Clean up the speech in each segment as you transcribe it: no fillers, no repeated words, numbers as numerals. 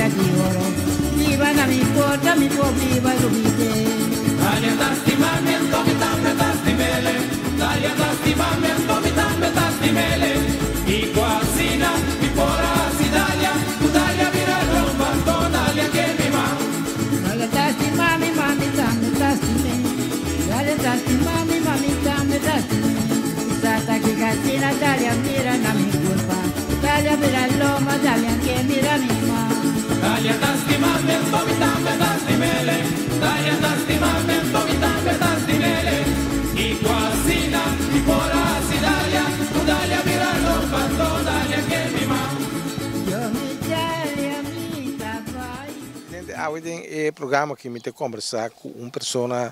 Dalia di oro Biba na mi porta mi por biba lubid'é Dalia ta stima mi anto mi tambe ta stim'ele Dalia ta stima mi anto mi tambe ta stim'ele Kiko asina mi por a hasi Dalia Ku Dalia bira lomba anto Dalia ke mi man Dalia ta stima mi ma mi tambe ta stim'é Dalia ta stima mi ma mi tambe ta stim'é Tata kiko asina Dalia mira na mi kurpa Dalia bira lomba Dalia ke mira mi man. Dalia ta stima mi anto mi tambe ta stim'ele Dalia ta stima mi anto mi tambe ta stim'ele Kiko asina mi por a hasi Dalia Ku Dalia bira lomba anto Dalia ke mi man. Yo mi Dalia mi ta bai. Presidente, awe den e programa aki mi ta kombersá ku un persona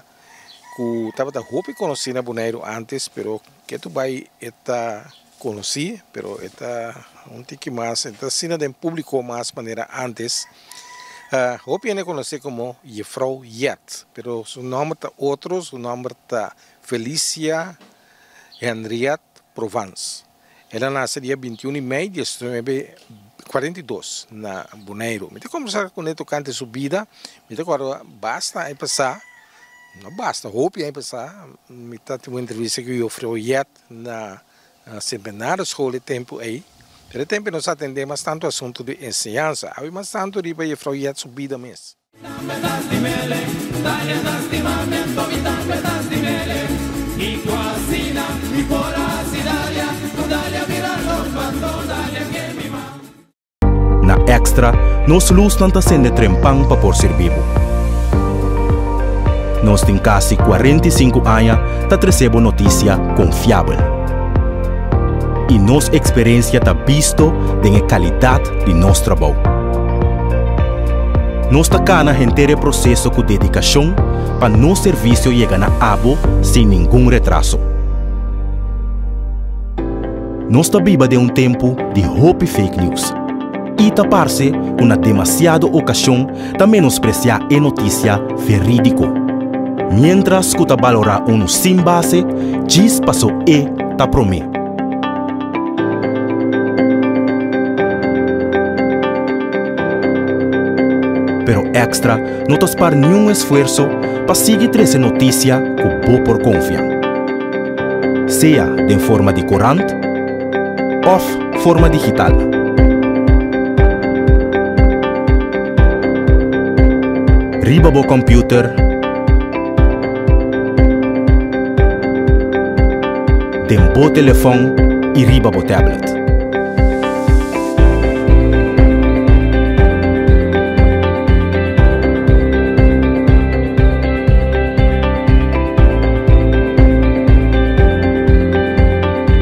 ku tabata hopi konosí na Boneiru ántes, pero ketu bai e ta konosí, pero e ta un tiki mas, e ta asina den públiko mas manera ántes. Hopi hende konosé komo Jefrou Jet, pero su nòmber ta otro, su nòmber ta Felicia Henriette Provence. El a nase dia 21 di mei 1942 na Boneiru. Mi ta kombersá kuné tokante su bida. Mi ta kòrda basta aña pasá, no basta, hopi aña pasá, mi ta tin un entrevista ku Jufrou Jet na Sint Bernardus School e tempu ei. Pero e tempu ei nos a atendé mas tantu asuntu di enseñansa. Awe mas tantu riba Jufrou Jet su bida mes. Tambe ta stim'ele, Dalia ta stima mi anto mi tambe ta stim'ele. Kiko asina mi por a hasi Dalia, ku Dalia bira lomba anto Dalia ke mi man. Na Extra, nos lusnan ta sende trempan pa por sirbi bo. Nos tin kasi 45 aña ta trese bo notisia konfiabel. I nos eksperensia ta bisto den e kalidat di nos trabou. Nos ta kana henter e proseso ku dedikashon pa nos servisio yega na abo sin ningun retraso. Nos ta biba den un tempu di hopi fake news i ta parse ku na demasiado okashon ta menospresiá e notisia verídiko, miéntras ku ta balorá unu sin base djis paso e ta promé. Pero Extra no ta spar niun esfuerso pa sigui trese notisia ku bo por konfia. Sea den forma di korant òf forma digital. Riba bo kòmpiuter, den bo telefòn i riba bo tablet.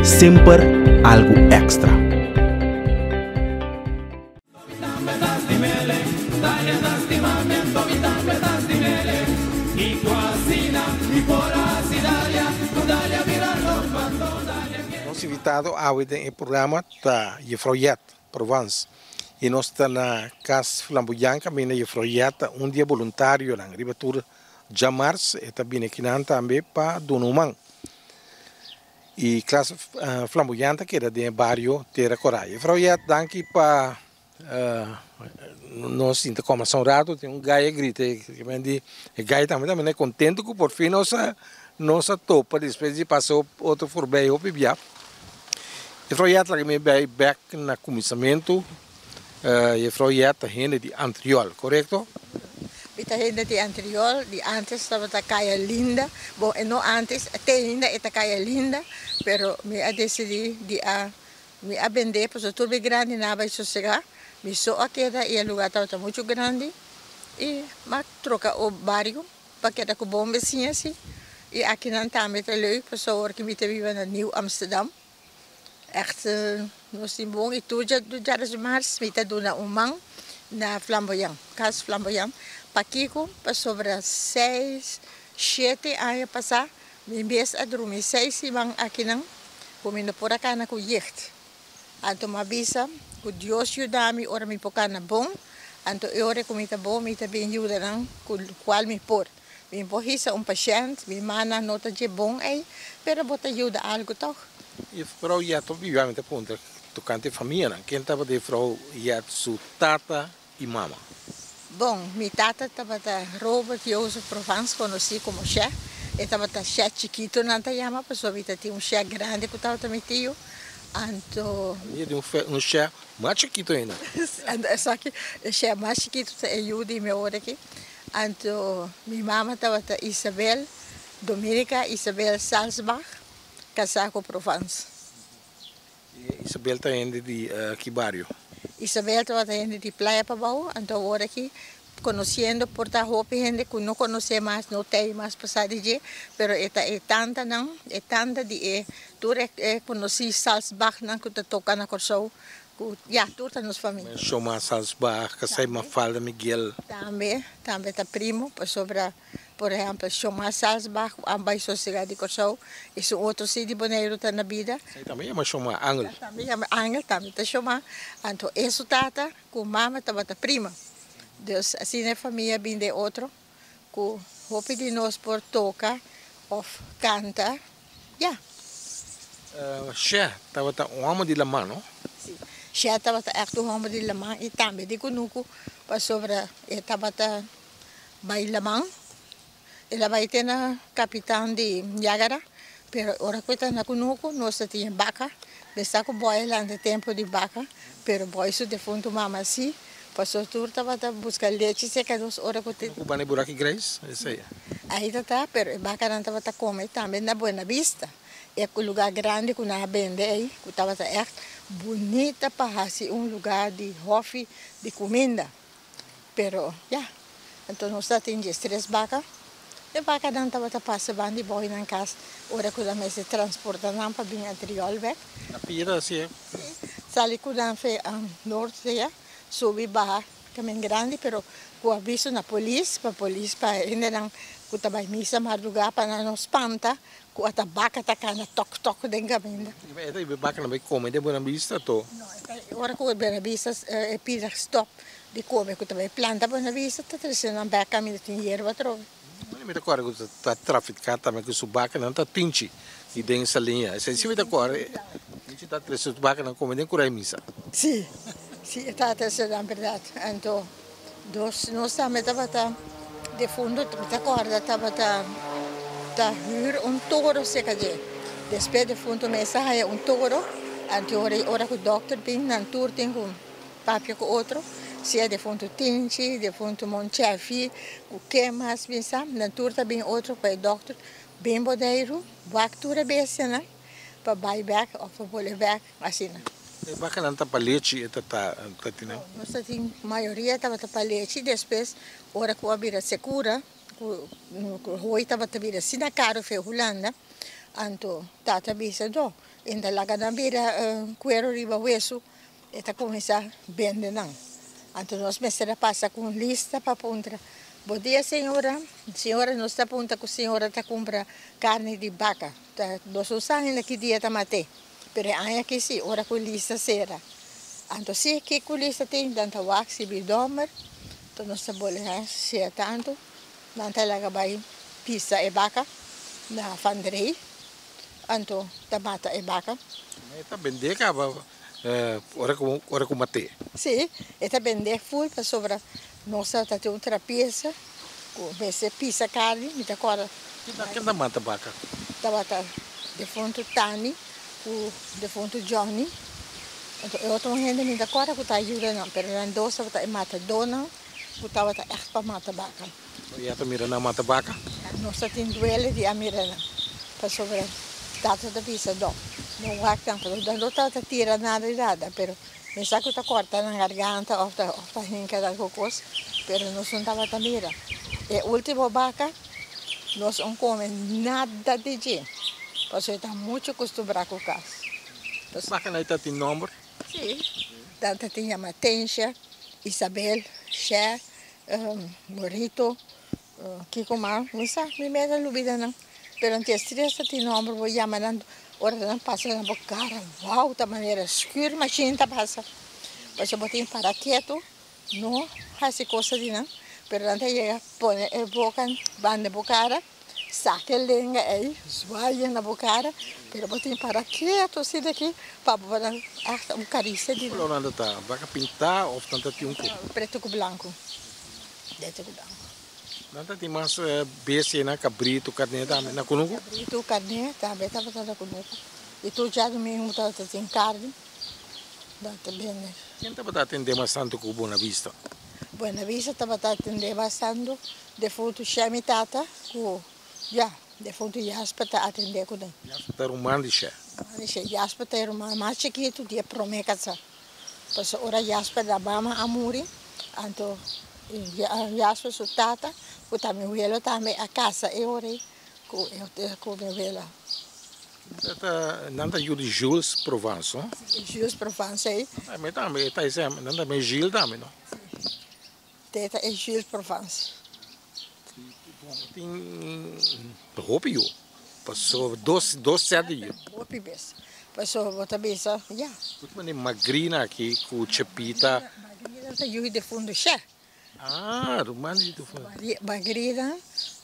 Semper algu èkstra. Nos invitado awe den e programa ta Jefrouw Jet Provence y nos ta na Cas Flamboyant caminda Jefrouw Jet ta un di e boluntarionan riba tur djamars e ta bini akinan tambe pa duna un man. Y Cas Flamboyant ta keda den e bario Tera Coray. Jefrouw Jet danki pa Nos sinta kòmbersá un ratu, tin un gai a grita e men di e gai tambe ta mene kontentu ku porfin nos a nos a topa despues di pasa otro forbei hopi bia. Jefrou Yet laga mi bai bèk na kuminsamentu. Jefrou Yet ta hende di Antriol, korekto? Mi ta hende di Antriol, di antes tabata Kaya Linda, bon e no antes, te ainda e ta Kaya Linda, pero mi a desidí di a Mi a bendé pasobra tur mi grandinan a bai sosegá. Mi so a keda i e lugá tabata muchu grandi i m'a troka o bario pa keda ku bon besiña si. I akinan tambe ta leuk pasobra awor ki mi ta biba na Nieuw Amsterdam. Ègt nos tin bon i tur djares mars mi ta duna un man na Flamboyant, Kas Flamboyant. Pakiko? Pasobra seis, shete aña pasá Mi mes a drumi seis siman akinan ku mi no por a kana ku yegt. Anto mi a bisa ku Dios yuda mi ora mi por kana bon, anto e ora ku mi ta bon mi ta bin yuda nan ku kual mi por. Mi por hisa un pashènt, mi mannan no ta dje bon ei, pero bo ta yuda algu tòg. Juffrouw Yet, hopi bia mi ta puntra tokante famianan. Ken tabata juffrouw Yet su tata? i mama. Bon, mi tata tabata Robert Jozef Provence, konosí komo Shè. E tabata Shè chikitu nan ta yama, pasobra mi ta tin un Shè grandi ku tabata mi tio. Anto. Mi tin un Shè mas chikitu ainda. Anto esaki e Shè mas chikitu ta e yu di mi ora aki. Anto mi mama tabata Isabel Dominica Isabel Salsbach, kasá ku Provence. Isabel ta hende di ki bario? Isabel tabata hende di Playa Pabou, anto awor aki conociendo por ta hopi hende cu no conoce mas, no tey mas pasa di dje, pero e ta e tantanan, e tanta di e tur e conoci Salsbachnan cu ta toca na Corsou, cu ya, tur ta nos famia. Shoma Salsbach, Casay Mafalda Miguel. Tambe, tambe ta primo, pasobra Por ehèmpel, Shomar Salsbach ku a bai sosegá di Kòrsou i su otro si di Boneiru ta na bida. Esei tambe yama Shomar Angel. Tambe yama Angel, tambe ta Shomar. Anto e su tata ku mama tabata prima. Dus asina e famia bin den otro ku hopi di nos por toka òf kanta, ya. Shè tabata un hòmber di laman, no? Si, Shè tabata ègt un hòmber di laman i tambe di kunuku pasobra e tabata. Bai laman, el a bai te na kapitan di Niagara, pero ora ku e ta na kunuku nos ta tin e baka, mester ku bòi a lanta tempu di baka, pero bòi su defuntu mama si, pasobra tur tabata buska lechi serka nos ora ku te. Ku banda e buraki grijs, esei. Ahi ta ta, pero e bakanan tabata kome tambe na Buena Vista, e luga grandi ku nan a bende ei, ku tabata ègt bunita pa hasi un luga di hòfi di kuminda. Pero ya, anto nos ta tin diestres baka. E bakanan tabata pasa ban di boi nan kas ora ku nan mester transporta nan pa bin Antriol bek. Na pia ta hasié? Si, sali ku nan fe Noord sea, subi baha kamin grandi, pero ku aviso na polis, pa polis pa hendenan ku ta bai misa mardugá pa nan no spanta ku ata baka ta kana tok tok den kaminda. E ta e bakanan bai kome den Buena Vista to? No, e ta ora ku Buena Vista e pida stop. Di kome ku ta bai planta Buena Vista ta trese nan bek kaminda tin yerba atrobe. Mi ta kòrda ku ta trafiká tambe ku su bakanan ta tinchi di den saliña. Esei si mi ta kòrda tinchi ta trese su bakanan kome den kurai misa. Si, si e ta trese nan bèrdat. Anto dos nos tambe tabata defuntu mi ta kòrda tabata ta hür un toro serka dje. Despues defuntu mes a haña un toro anto ora ku dòkter bin nan tur tin ku. Papia ku otro, sea defuntu Tinchi, defuntu Monchefi, ku ken mas bin sa, nan tur ta bin otro pa e dòkter bin Boneiru, wak tur e bestianan pa bai bèk òf pa bole bèk, asina. E bakanan ta pa lechi e ta ta tin nan? Nos ta tin mayoria tabata pa lechi, despues ora ku a bira sekura, ku hooi tabata bira asina karu fe Hulanda, anto tata bisa, no, e ta laga nan bira kuero riba wesu. E ta kuminsá bende nan. Anto nos mester a pasa ku un lista pa puntra, Bo dia señora, señora nos ta punta ku señora ta kumpra karni di baka. Ta nos no sa ainda ki dia ta mat'é, pero e aña aki si, ora ku lista sera. Anto si ki ku lista tin, nan ta wak si bidomber, anto nos ta bole sea tantu, nan ta laga bai pisa e baka na Van Drey, anto ta mata e baka. E ta bendé kaba Ora ku ora ku mat'é. Sí, e ta bendé ful pasobra nos ta tin un trapiesa ku mester pisa karni, mi ta kòrda. Ken ta mata baka? Tabata defuntu Tani ku defuntu Johnny. Anto e otro hende mi ta kòrda ku ta yuda nan, pero nan dos tabata e matadónan ku tabata ègt pa mata baka. Ya ta mira nan mata baka? Nos ta tin duele di a mira nan, pasobra tata ta bisa no, no wak nan, pasobra nan no tabata tira nada di nada, pero mi sa ku ta kòrta nan garganta òf ta òf ta hinka nan ku kos, pero nos no tabata mira. E último baka nos no kome nada di dje, pasobra e ta muchu kustumbrá ku kas. Baka nan ta tin nòmber? Sí, nan ta tin yama Tensha, Isabel, Shè. Morito, kiko mas, mi sa, mi mes a lubida nan, pero antes tres ta tin nomber bo yama nan, ora nan pasa na bo kara, wou, ta manera schuur machine ta pasa, pasobra bo tin para ketu, no hasi cosa di nan, pero nan ta yega pone e boka banda bo kara. Saka e lenga ei, zwaai na bo kara, pero bo tin para ketu asina aki pa bo por echt un karisia di. Ki kolor nan ta ta? Baka pintá òf nan ta tin un ku? Pretu ku blanku. Pretu ku blanku. Nan ta tin mas bestianan, kabritu, karné tambe na kunuku? Kabritu, karné tambe tabata na kunuku. I tur djadumingu tabata tin karni, nan ta bende. Ken tabata atendé mas tantu ku Buena Vista? Buena Vista tabata atendé mas tantu Defuntu Shè mi tata ku ya defuntu Jasper ta atendé ku nan. Jasper ta ruman di Shè. Ruman di Shè. Jasper ta e ruman mas chikitu di e promé kasá. Pasobra ora Jasper da mama a muri, anto Jasper su tata ku ta mi welo tambe a kasa e ora ei ku ku mi wela. Nan ta nan ta yu di Jules Provence, no? Si, Jules Provence ei. Nan tambe e ta esei, nan ta Gilles tambe, no? Si. Teta e Jules Provence. Bon, e tin hopi yu, pasobra dos dos set di yu. Hopi bes, pasobra bo ta bisa ya. Bo ta manda Magrina aki ku Chepita. Magrina ta yu defuntu shè. Ah, ruman di defuntu. Magrina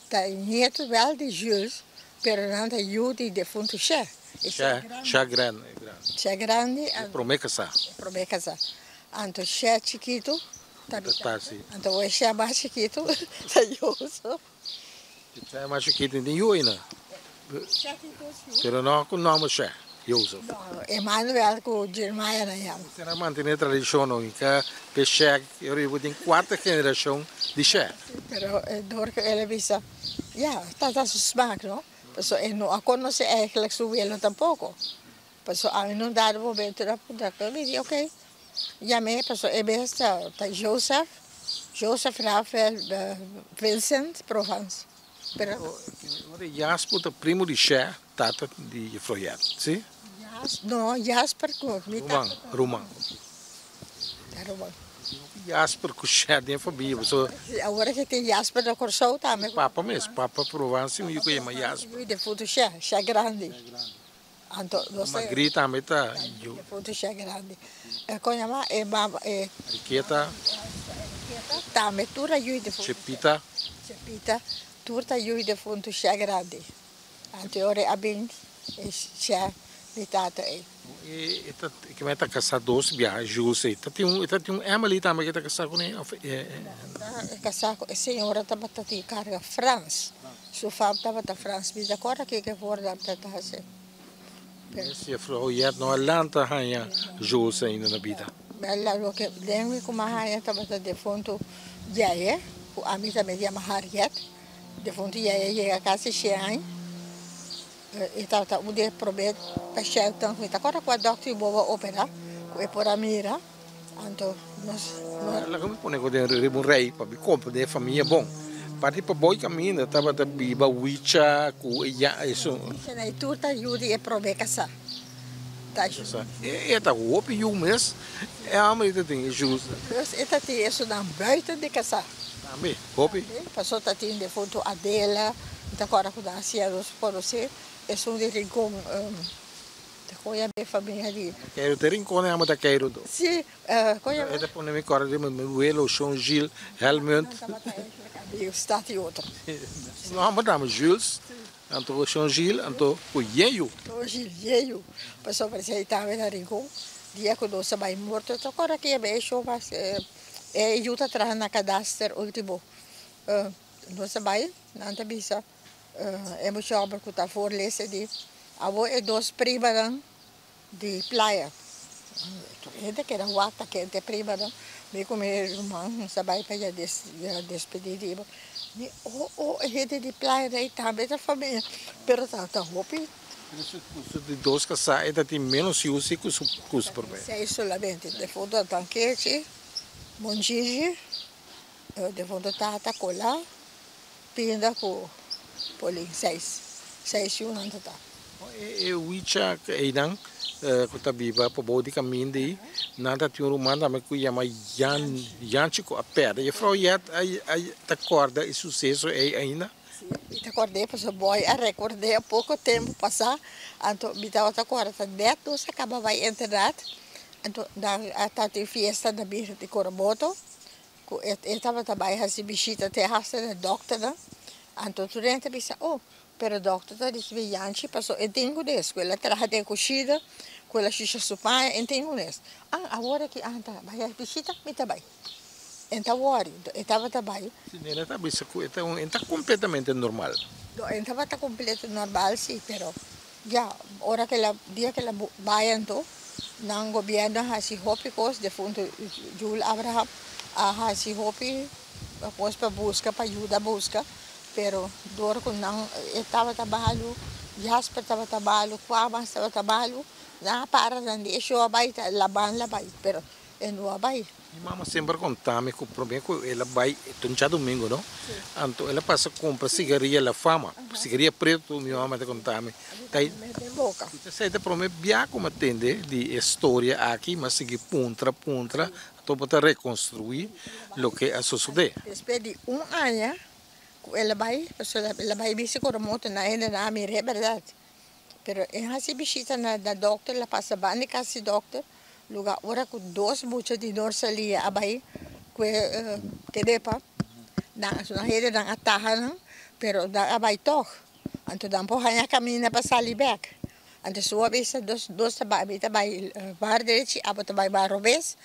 ta nieto wèl di Jules, pero nan ta yu di defuntu shè. Shè, shè grandi. Shè grandi. E promé kasá. E promé kasá. Anto shè chikitu Ta bisa, anto bo e shè mas chikitu ta Jozef. E shè mas chikitu tin yu aina. Pero no ku nòmber shè, Jozef. No, Emanuel ku Jeremiah nan yama. Bo a mantené tradishon no, ka p'e shè, e ora bo tin kuarta generashon di shè. Pero dor ku el a bisa, ya, ta su smak no, pasobra e no a konosé eigentlik su welo tampoko. Paso ami no dado momento na puntra cu mi di ok yam'e paso e bes ta ta Joseph, Joseph Rafael Vincent Provence pero. Ora Jasper ta primo di Shè tata di Floyet si? Jas no Jasper cu mi tata Ruman ruman ta ruman. Jasper cu Shè den familia paso. Awor ke tin Jasper na Corsou tambe. Papa mes papa Provence mi yu cu yama Jasper. Yu defunto Shè Shè grandi. Anto nos ta. Magri tambe ta yu. Defuntu shè grandi. E kon yama e mama e. Riqueta. Riqueta tambe tur a yui defuntu. Chepita. Chepita tur ta yui defuntu shè grandi. Anto e ora a bin e shè di tata ei. E ta kimen ta kasá dos biaha Jules ei. Ta tin un ta tin un Emily tambe ke ta kasá kuné òf e. Ta kasá ku e señora tabata tin karga Frans. Su fam tabata Frans mi ta corda kiko e woordnan ta ta haci. Mes juffrouw Jet no a lanta haña Jules ainda na bida. Bella loke den mi kuma haña tabata defuntu Yeye ku ami tambe yama Harriet. Defuntu Yeye yega casi shen aña. E tabata un di e prome pashèntnan ku mi ta corda ku a dòkter di bobo a opera ku e por a mira. Anto nos no. Laga mi pone ku den riba un rei pa mi komprende e famia bon. Parti pa boi kaminda tabata biba Wicha ku e ya esun. Wicha na e tur ta yu di e prome kasá. Ta yu. E ta hopi yu mes. E hòmber ei ta tin e jus. Plus e ta tin esunnan buiten di kasá. Tambe, hopi. Tambe, pasobra ta tin defuntu Adela, mi ta kòrda ku nan a siña nos konosé esun di Rincon. Ta koya mi famia di. Keiru te rincon e amo ta keiru do. Si, koya. E ta pone mi kòrda di mi welo Shon Gilles Helmund. Di stad i otro. Su nòmber ta Jules, anto Shon Gilles, anto ku Yeyu. Shon Gilles Yeyu, pasobra esei tambe na rincon. Dia ku nos a bai morto ta kòrda ki e bai show mas e yu ta traha na kadaster ultimo. Nos a bai, nan ta bisa. E mucha homber cu ta voorlezen di awor e dos primanan di playa. Tur hende keda wak ta kende e primanan. Mi cu mi ruman nos a bay pa ya despedi di bo. Mi oh oh e hende di playa nan tambe ta famia pero ta ta hopi. Pero su cu su di dos casa e ta tin menos yu si cu su cu su prome. Seis solamente. Defunto Tankechi, Monjiji, defunto tata Cola. Pinda ku polin seis seis yunan ta ta. E wicha einan ku ta biba pa bou di kaminda ei nan ta tin un ruman tambe ku yama Jan Janchi ku a pèrdè. Jefrou Jet a ta kòrda e suseso ei ainda? Si, mi ta kòrd'é pasobra bòi a rekord'é poko tempu pasá. Anto mi tabata kòrda ta nèt nos a kaba bai internat anto nan a tabatin fiesta na Birgen di Coromoto. Ku e tabata bai hasi bishita te hasta na dòkternan. Anto tur hende ta bisa, oh, pero dokter ta ricibi Yanchi paso e tin cu des, cu el a traha den cushida, cu el a shisha su paña, e tin cu des. Ah, awor aki anta bay a bishita, mi ta bay. E ta worry, e tabata bay. Si, nena ta bisa cu e ta un, e ta completamente normal. No, e tabata completo normal si, pero ya, ora cu el a, dia cu el a bay anto, nan gobierno a haci hopi cos, defunto Jules Abraham a haci hopi cos pa busca, pa yuda busca, pero door cu nan, e tabata balu, Jasper tabata balu, Cuamas tabata balu, nan a para nan di e show a bay, ta laban la bay, pero e no a bay. Mi mama semper conta mi cu prome cu el a bay ta un djadomingo no, anto el a pasa cumpra cigaria La Fama, cigaria preto mi mama ta conta mi. Ta esey ta prome bia cu mi a tende di e storia aki, mi a sigui puntra puntra anto bo ta reconstrui loke a sosode. Despues di un aña cu el a bay, pasobra el a bay bisti cu remoto na hende nan a mir'e berdad. Pero e hasi bishita na dokter, el a pasa banda di kas di dokter, luga ora ku dos mucha di Norsalia a bai ku e kedepa, nan nan hende nan a taha nan, pero nan a bai tòg. Anto nan por haña kaminda pa sali bèk. Anto su a bisa dos nos ta bai, mi ta bai bar derechi, abo ta bai bar robes.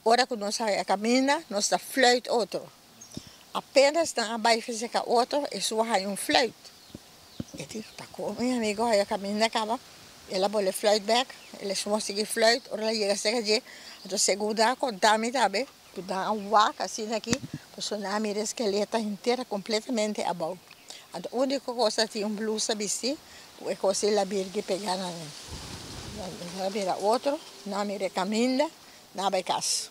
Ora ku nos haña kaminda, nos ta fluit otro. Apenas nan a bai feseka otro, e su a haña un fluit. E di, Ta kon mi amigo haya kaminda kaba? El a bole fluit bek, el a suma sigui fluit, ora el a yega serka dje, anto segun nan a konta mi tambe, ku nan a wak asina aki, pasobra nan a mira e skeleta henter kompletamente abou. Anto uniko kos a tin un blusa bisti ku e kos di labirgi pega na nan. Nan a bira otro, nan a mira e kaminda, nan a bai kas.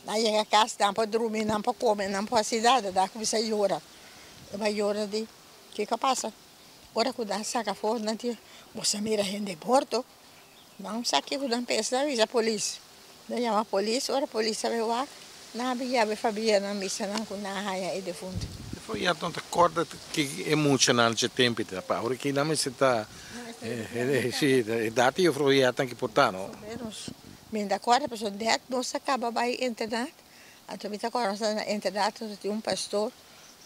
Nan yega kas, nan por drumi, nan por kome, nan por hasi nada, nan a kuminsá yora. E bai yora di. Kiko a pasa? Ora ku nan saka afó, nan di, Boso a mira hende morto? Nan sa kiko nan pensa, nan bisa polis. Nan yama polis, ora polis a bai wak, nan a bin yama e famianan bisa nan ku nan a haña e defuntu. E foyeto no ta kòrda ke e muchanan dje tempu ta pa ora ki nan mester ta si edat di e foyetonan ki por ta no. Menos mi ta kòrda pasobra nèt nos a kaba bai internat, anto mi ta kòrda nos ta na internat nos tin un pastor.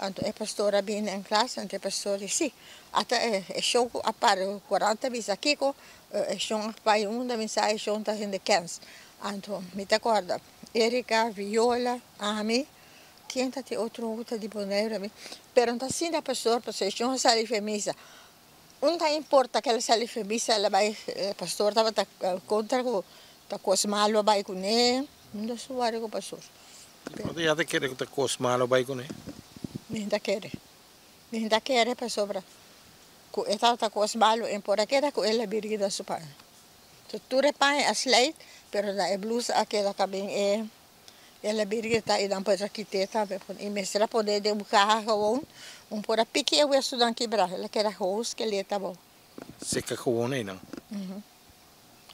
Anto e pastor a bini den klas, anto e pastor di, Si, ata e shon ku a para ku korant ta bisa kiko, e shon a bai unda mi sa e shon ta hende kens. Anto mi ta kòrda Erika, Viola, ami, ken ta tin otro ku ta di Boneiru ami, pero no ta asina pastor, pasobra e shon a sali for e misa. Un ta importa ku el a sali for e misa, el a bai, e pastor tabata kontra ku ta kos malu a bai kuné, mi no su wòri ku pastor. Bo ya ta kere ku ta kos malo bai kuné? Mi ta kere. Mi ta kere pasobra ku e tabata kos malo en por a keda ku el a birgi na su paña. So tur e paña a sleit, pero na e blusa a keda kabin e el a birgi ta i nan por a kit'é tambe. I mester a pon'é den un kaha gewoon, un por a piki e wesunan kibrá, el a keda gewoon skelet abou. Seka gewoon einan.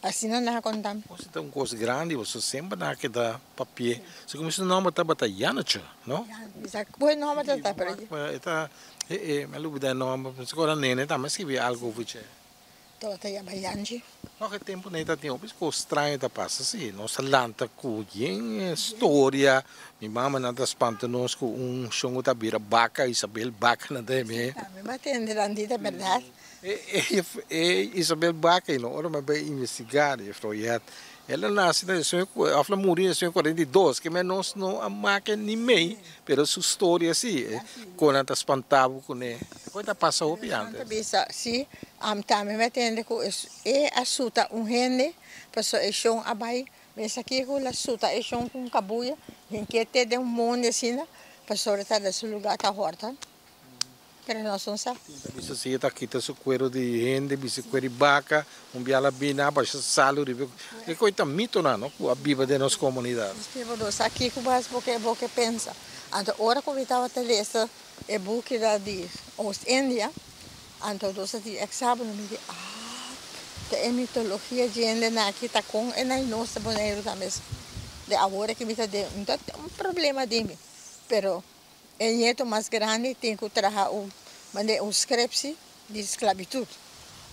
Asina nan a konta mi. Boso ta un kos grandi, boso semper nan a keda papia. Segun mi su nomber tabata Jannetje, no? Mi sa ku e nomber tabata, pero. E ta, e, mi a lubida e nomber, mi sa ku ora nene tambe a skibi algu over dje. Tabata yama Janji. Nog e tempu nei ta tin hopi kos straño ta pasa, si. Nos a lanta ku yen storia. Mi mama nan ta spanta nos ku un shon ku ta bira baka, Isabel Baka nan ta yam'é. Mi a tende nan di ta bèrdat. E Isabel Baca no ora mi a bay investiga di juffrouw Jet, el a nace na diecinueve of el a muri na diecinueve cuarenta y dos, ke men nos no a make ni mey, pero su storia si, con nan ta spanta bo cune, con ta pasa hopi antes. Ta bisa si, am tambe mi a tende cu e a suta un hende, pasobra e shon a bay, mesa kico el a suta e shon cu un cabuya, hinke te den un mondi asina, pasobra ta na su lugar ta horta. Pero nos no sa. Ta bisa si e ta kita su cuero di hende, bisa cuero di baca, un bia la bina, basha salu riba e. E coi ta mitonan, no, cu a biba den nos comunidad. Pero nos sa kico mas bo ke bo ke pensa. Anto ora cu mi tabata lesa e bukinan di Oost India, anto nos a tin examen, mi di, ah, ta e mitologia dje hendenan aki ta con e nan nos ta Boneiru tambe. De awor aki mi ta den un problema den mi, pero. E nieto mas grandi tin ku traha un manera un skrepsi di sklabitut.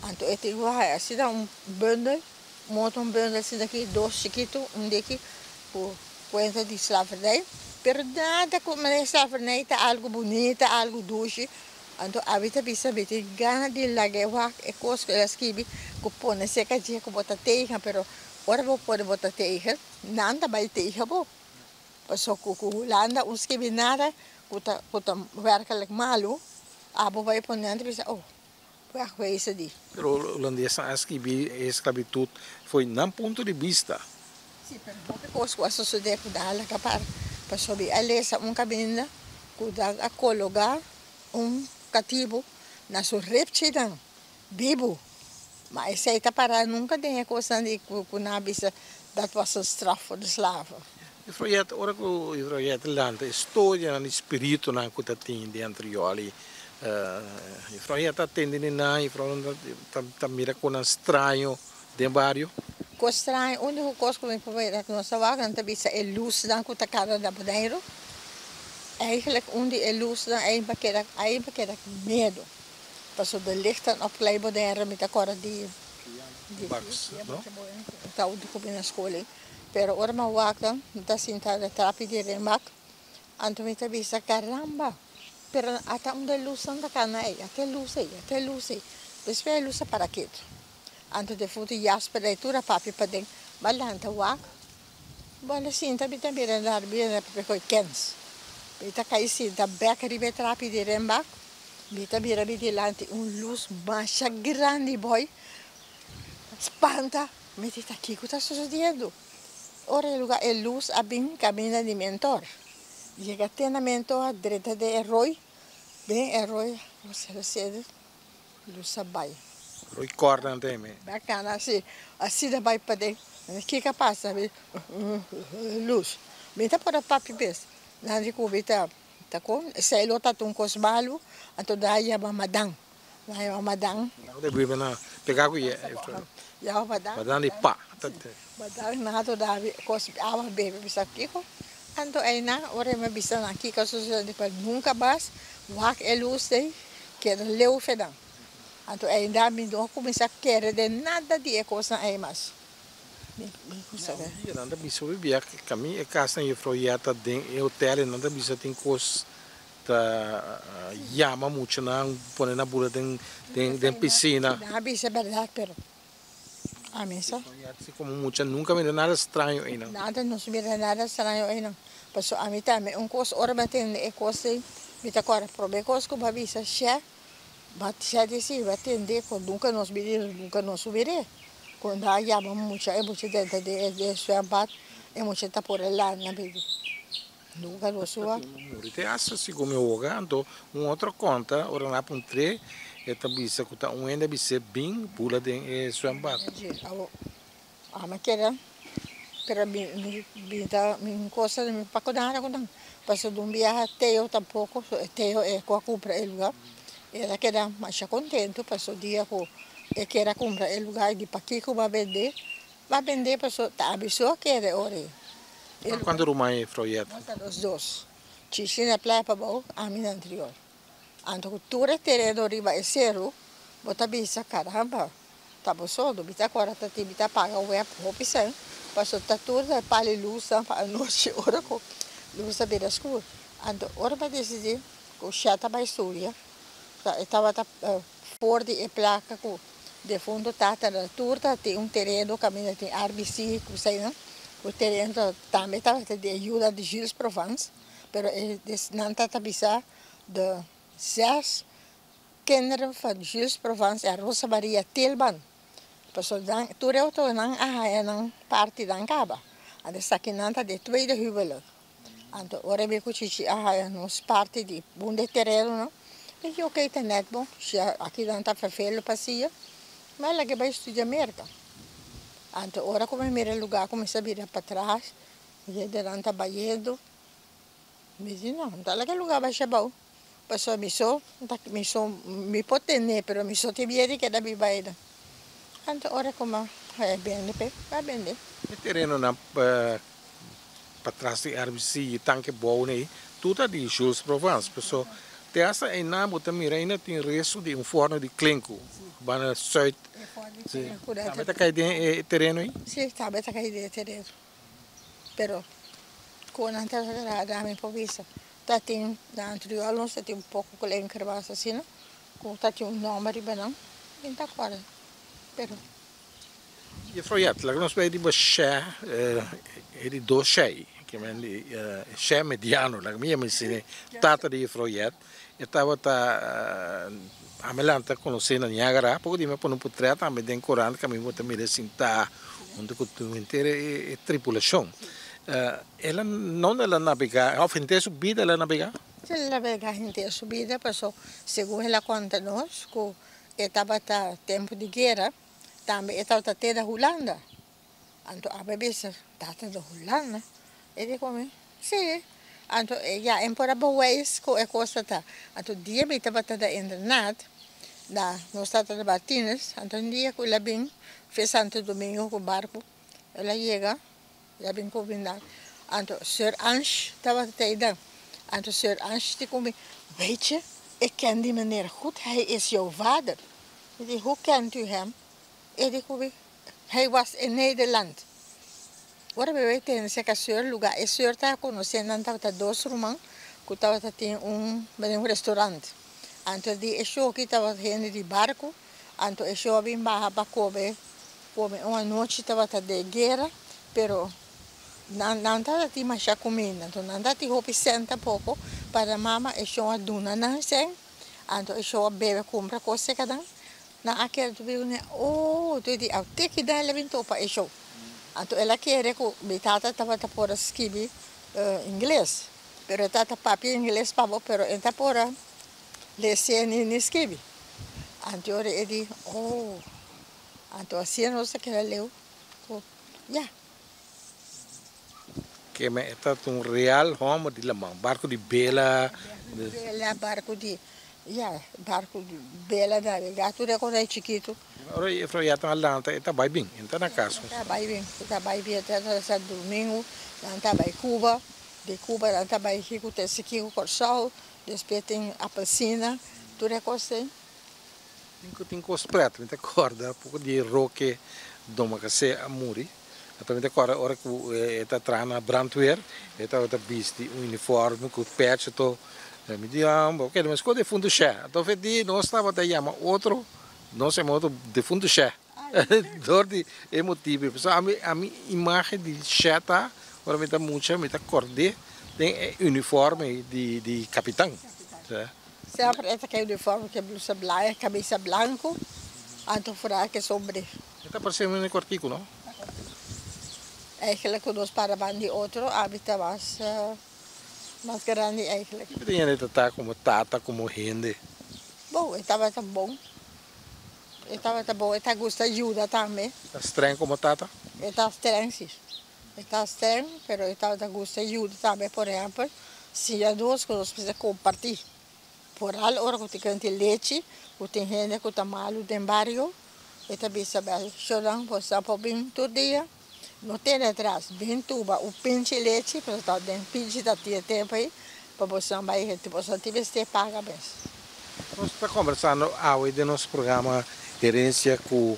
Anto e tin ku haya asina un bundel, monta un bundel asina aki, dos chikitu, un diki ku kuenta di slavernij. Pero nada ku manera slavernij ta algu bunita, algu dushi. Anto abi ta bisa mi tin gana di laga e wak e kos ku el a skibi ku pone serka dje ku bo ta tegen pero ora bo pone bo ta tegen nan ta bai tegen bo paso ku ku Hulanda un skibi nada ku ta ku ta werkelijk malu abo bai pone nan ta bisa oh wegwezen di. Pero Hulandesnan a skibi e esklabitut fo'i nan punto di bista. Si, pero hopi kos ku a sosodé ku nan a laga para pasobra mi a lesa un kaminda ku nan a kologá un katibu na su repchinan bibu. Ma esei ta pará nunka den e kosnan di ku nan a bisa dat was een straf voor de slaven. Juffrouw Jet, ora ku Juffrouw Jet lanta e storianan di spiritunan ku ta tin den anterior Juffrouw Jet ta atende di nan, Juffrouw ta mira ku nan straño den bario? Kos straño, úniko kos ku mi por mira ku nos ta wak nan ta bisa e lusnan ku ta kada na Boneiru. Eigenlijk un di e lusnan ei mi a keda ei mi a keda ku miedu. Pasobra de lichten op Klein Bonaire mi ta kòrda di di ta unda ku mi na skol ei. Pero ora mi a wak nan mi ta sinta na trapi di remak anto mi ta bisa caramba pero ata unda e lusnan ta kana ei ata e lus ei ata e lus ei. Despues e lus a para ketu. Anto defuntu Jasper dai tur a papia paden, Ba lanta wak. Bo a sinta mi ta mira na mi a papia ku e kens. Mi ta kai sinta bek riba e trapi di renbak, mi ta mira mi dilanti un lus masha grandi boy. Spanta! Mi di ta kiko ta sosodiendo? Ora e luga e lus a bin kaminda di mentor. Yega te na mentor drenta den e rooi, den e rooi Lus a bai. Roy kòrda nan ta eme. Bacana si asina bai paden kiko a pasa mi lus mi ta por a papia bes nan di ku mi ta ta kon esei lo ta un kos malu anto nan a yama madan nan a yama madan. Nan ta biba na pega ku ye yama madan madan di pa madan nan a duna mi kos awa bebe mi sa kiko anto einan ora mi a bisa nan kiko a sosode nunka mas wak e lus ei. Keda leu fenan. Anto ainda mi no a kuminsá kere den nada di e kosnan ei mas. Mi gusta Un dia nan ta bisa hopi bia kami e kasnan Juffrouw Yetta den e hotel i nan ta bisa tin kos ta yama muchanan pone nan bula den den pisina. Nan a bisa bèrdat pero ami sa. Juffrouw Yetta si komo mucha nunka mira nada straño einan. Nada nos mira nada straño einan. Pasobra ami tambe un kos ora mi a tende e kos ei mi ta kòrda promé kos ku mi a bisa shè bo shè di si bo a tende ku nunka nos bini nunka nos subiré ku nan a yama mucha e mucha drenta den e zwembad e mucha ta por e lana mi di nunka nos suba. Muri te hasta segun mi hoga anto un otro konta ora nan a puntr'é e ta bisa ku ta un hende a bis'é bin bula den e zwembad. Ami a keda, pero mi mi ta mi cosa mi pa cu nada cu nan, pasobra un biaha Teo tampoco, Teo e cu a cumpra e lugar, el a keda masha contento pasobra dia cu e kier a cumpra e lugar y di pakico bo a bende, bo a bende pasobra ta ami so a keda e ora ey. Cuanto ruman e Froyet? Nos ta nos dos, Chichi na playa pabou, ami na anterior. Anto cu tur e tereno riba e ceru, bo ta bisa caramba, ta bo soldo. Mi ta acorda ta tin mi ta paga web hopi cen, pasobra ta tur ta pali luznan pa anochi ora cu luz ta bira scur. Anto ora mi a dicidi cu Sha ta bay studia, e tabata for di e placa cu defunto tata na tur ta tin un tereno caminda tin RBC cu eseynan, cu tereno tambe tabata di ayuda di Jules Provence, pero e nan ta bisa De zes kinderen van Jules Provence en Rosa Maria Tilman. Pasobra nan tur e otronan a haña nan parti nan kaba. Anto esakinan ta de tweede huwelijk. Anto ora mi ku Chichi a haña nos parti di un de terenonan, mi di oké ta nèt bon, si akinan ta vervelen pa sia, mi a laga bai studia Merka. Anto ora ku mi mira e lugá kuminsá bira patras, hendenan ta bayendo. Mi di no, no ta laga luga basha abou, pasobra mi so, mi so, mi por tene, pero mi so tin miedu di keda biba einan. Anto ora ku mi a bende p'e, mi a bende. E terenonan patras di RBC i tanke bou nei, tur ta di Jules Provence. Pasobra te asta einan bo ta mira ainda tin resto di un forno di klinku banda sùit. Tambe ta kai den e tereno ei? Si, tambe ta kai den e tereno. Pero ku nan ta agrada mi por bisa. Tatin na anterior nos tatin un poko klenker mas asina ku tatin un nòmber riba nan, mi no ta kòrda pero. Juffrouw Jet, laga nos bai riba shè e di dos shè, ke men di shè mediano, laga mi yama asina, tata di Juffrouw Jet, e tabata ami lanta konosé na Niagara, poko di mi a pone un potrèt tambe den korant ku ami bo ta mira sintá huntu ku henter e tripulashon. El a nonde el a nabegá òf henter su bida el a nabegá? El a nabegá henter su bida paso segun el a konta nos ku e tabata tempu di guera tambe e tabata te na Hulanda. Anto aba bisa tata di Hulanda? E di ku mi si. Anto ya e por a bewijs ku e kos ta ta. Anto dia mi tabata na internat na nos tata na Martinez anto un dia ku el a bin fe Santo Domingo ku barku el a yega. El a bin cuminda. Anto Sir Ange tabata ta einan. Anto Sir Ange di cu mi, Weet je, ik ken die meneer goed, hij is jouw vader. Mi di, Hoe kent u hem? E di cu mi, Hij was in Nederland. Ora mi bay tende cerca Sir lugar, e Sir ta conoce nan tabata dos ruman cu tabata tin un un restaurant. Anto di e shoki tabata hende di barco, anto e show a bin baha pa come. Come un anochi tabata den guera, pero nan nan tabata tin masha cuminda, anto nan tabata tin hopi cen tampoco, para mama e shon a duna nan cen, anto e shon a bebe cumpra cos cerca nan, nan a kere tur biba oh tur di a tiki nan el a bin topa e shon, anto el a kere cu mi tata tabata por a skibi ingles, pero e tata papia ingles pa bo pero e ta por a lese ni skibi, anto ora e di oh. Anto asina nos ta keda leu ku ya. Keme e ta un real hòmber di laman, barku di bela. Barku di bela, barku di, ya, barku di bela nabegá tur e kos ei chikitu. Ora Efrain ya ta lanta e ta bai bin, e ta na kas. E ta bai bin, e ta bai bin, e ta na Santo Domingo, nan ta bai Cuba, di Cuba nan ta bai Hiku te Sikiku Kòrsou, despues tin Apelsina, tur e kos ei. Tin ku tin kos pret, mi ta kòrda poko di Roque Domacassé a muri, anto mi ta kòrda ora ku e ta traha na brandweer, e tabata bisti un uniforme ku pèchi to, mi di bo keda meskos defuntu shè, anto fe di nos tabata yama otro, nos yama otro defuntu shè, dor di e motibu, pasobra ami ami imagen di shè ta ora mi ta mucha mi ta kòrd'é den e uniforme di kapitan. Semper e ta ke uniforme ke blusa blanco, camisa blanco, anto fura ke sombre. E ta parse un cuartico, no? Eigenlijk cu nos para ban di otro, abi ta mas mas grandi eigenlijk. Kico ta hende ta ta como tata, como hende? Bon, e tabata bon. E tabata bon, e ta gusta yuda tambe. Ta streng como tata? E ta streng, si. E ta streng, pero e tabata gusta yuda tambe. Por ehempel, siña nos ku nos mester kompartí. Foral ora ku tin kende lechi, ku tin hende ku ta malu den bario, e ta bisa bel, Shornan, bo sa por bin tur dia? No tene atras, bin tuba un pinchi lechi, pasobra ta den pinchi ta tin e tempu ei, pa boso bai henti boso tin mester paga mes. Nos ta kombersando awe den nos programa Herencia ku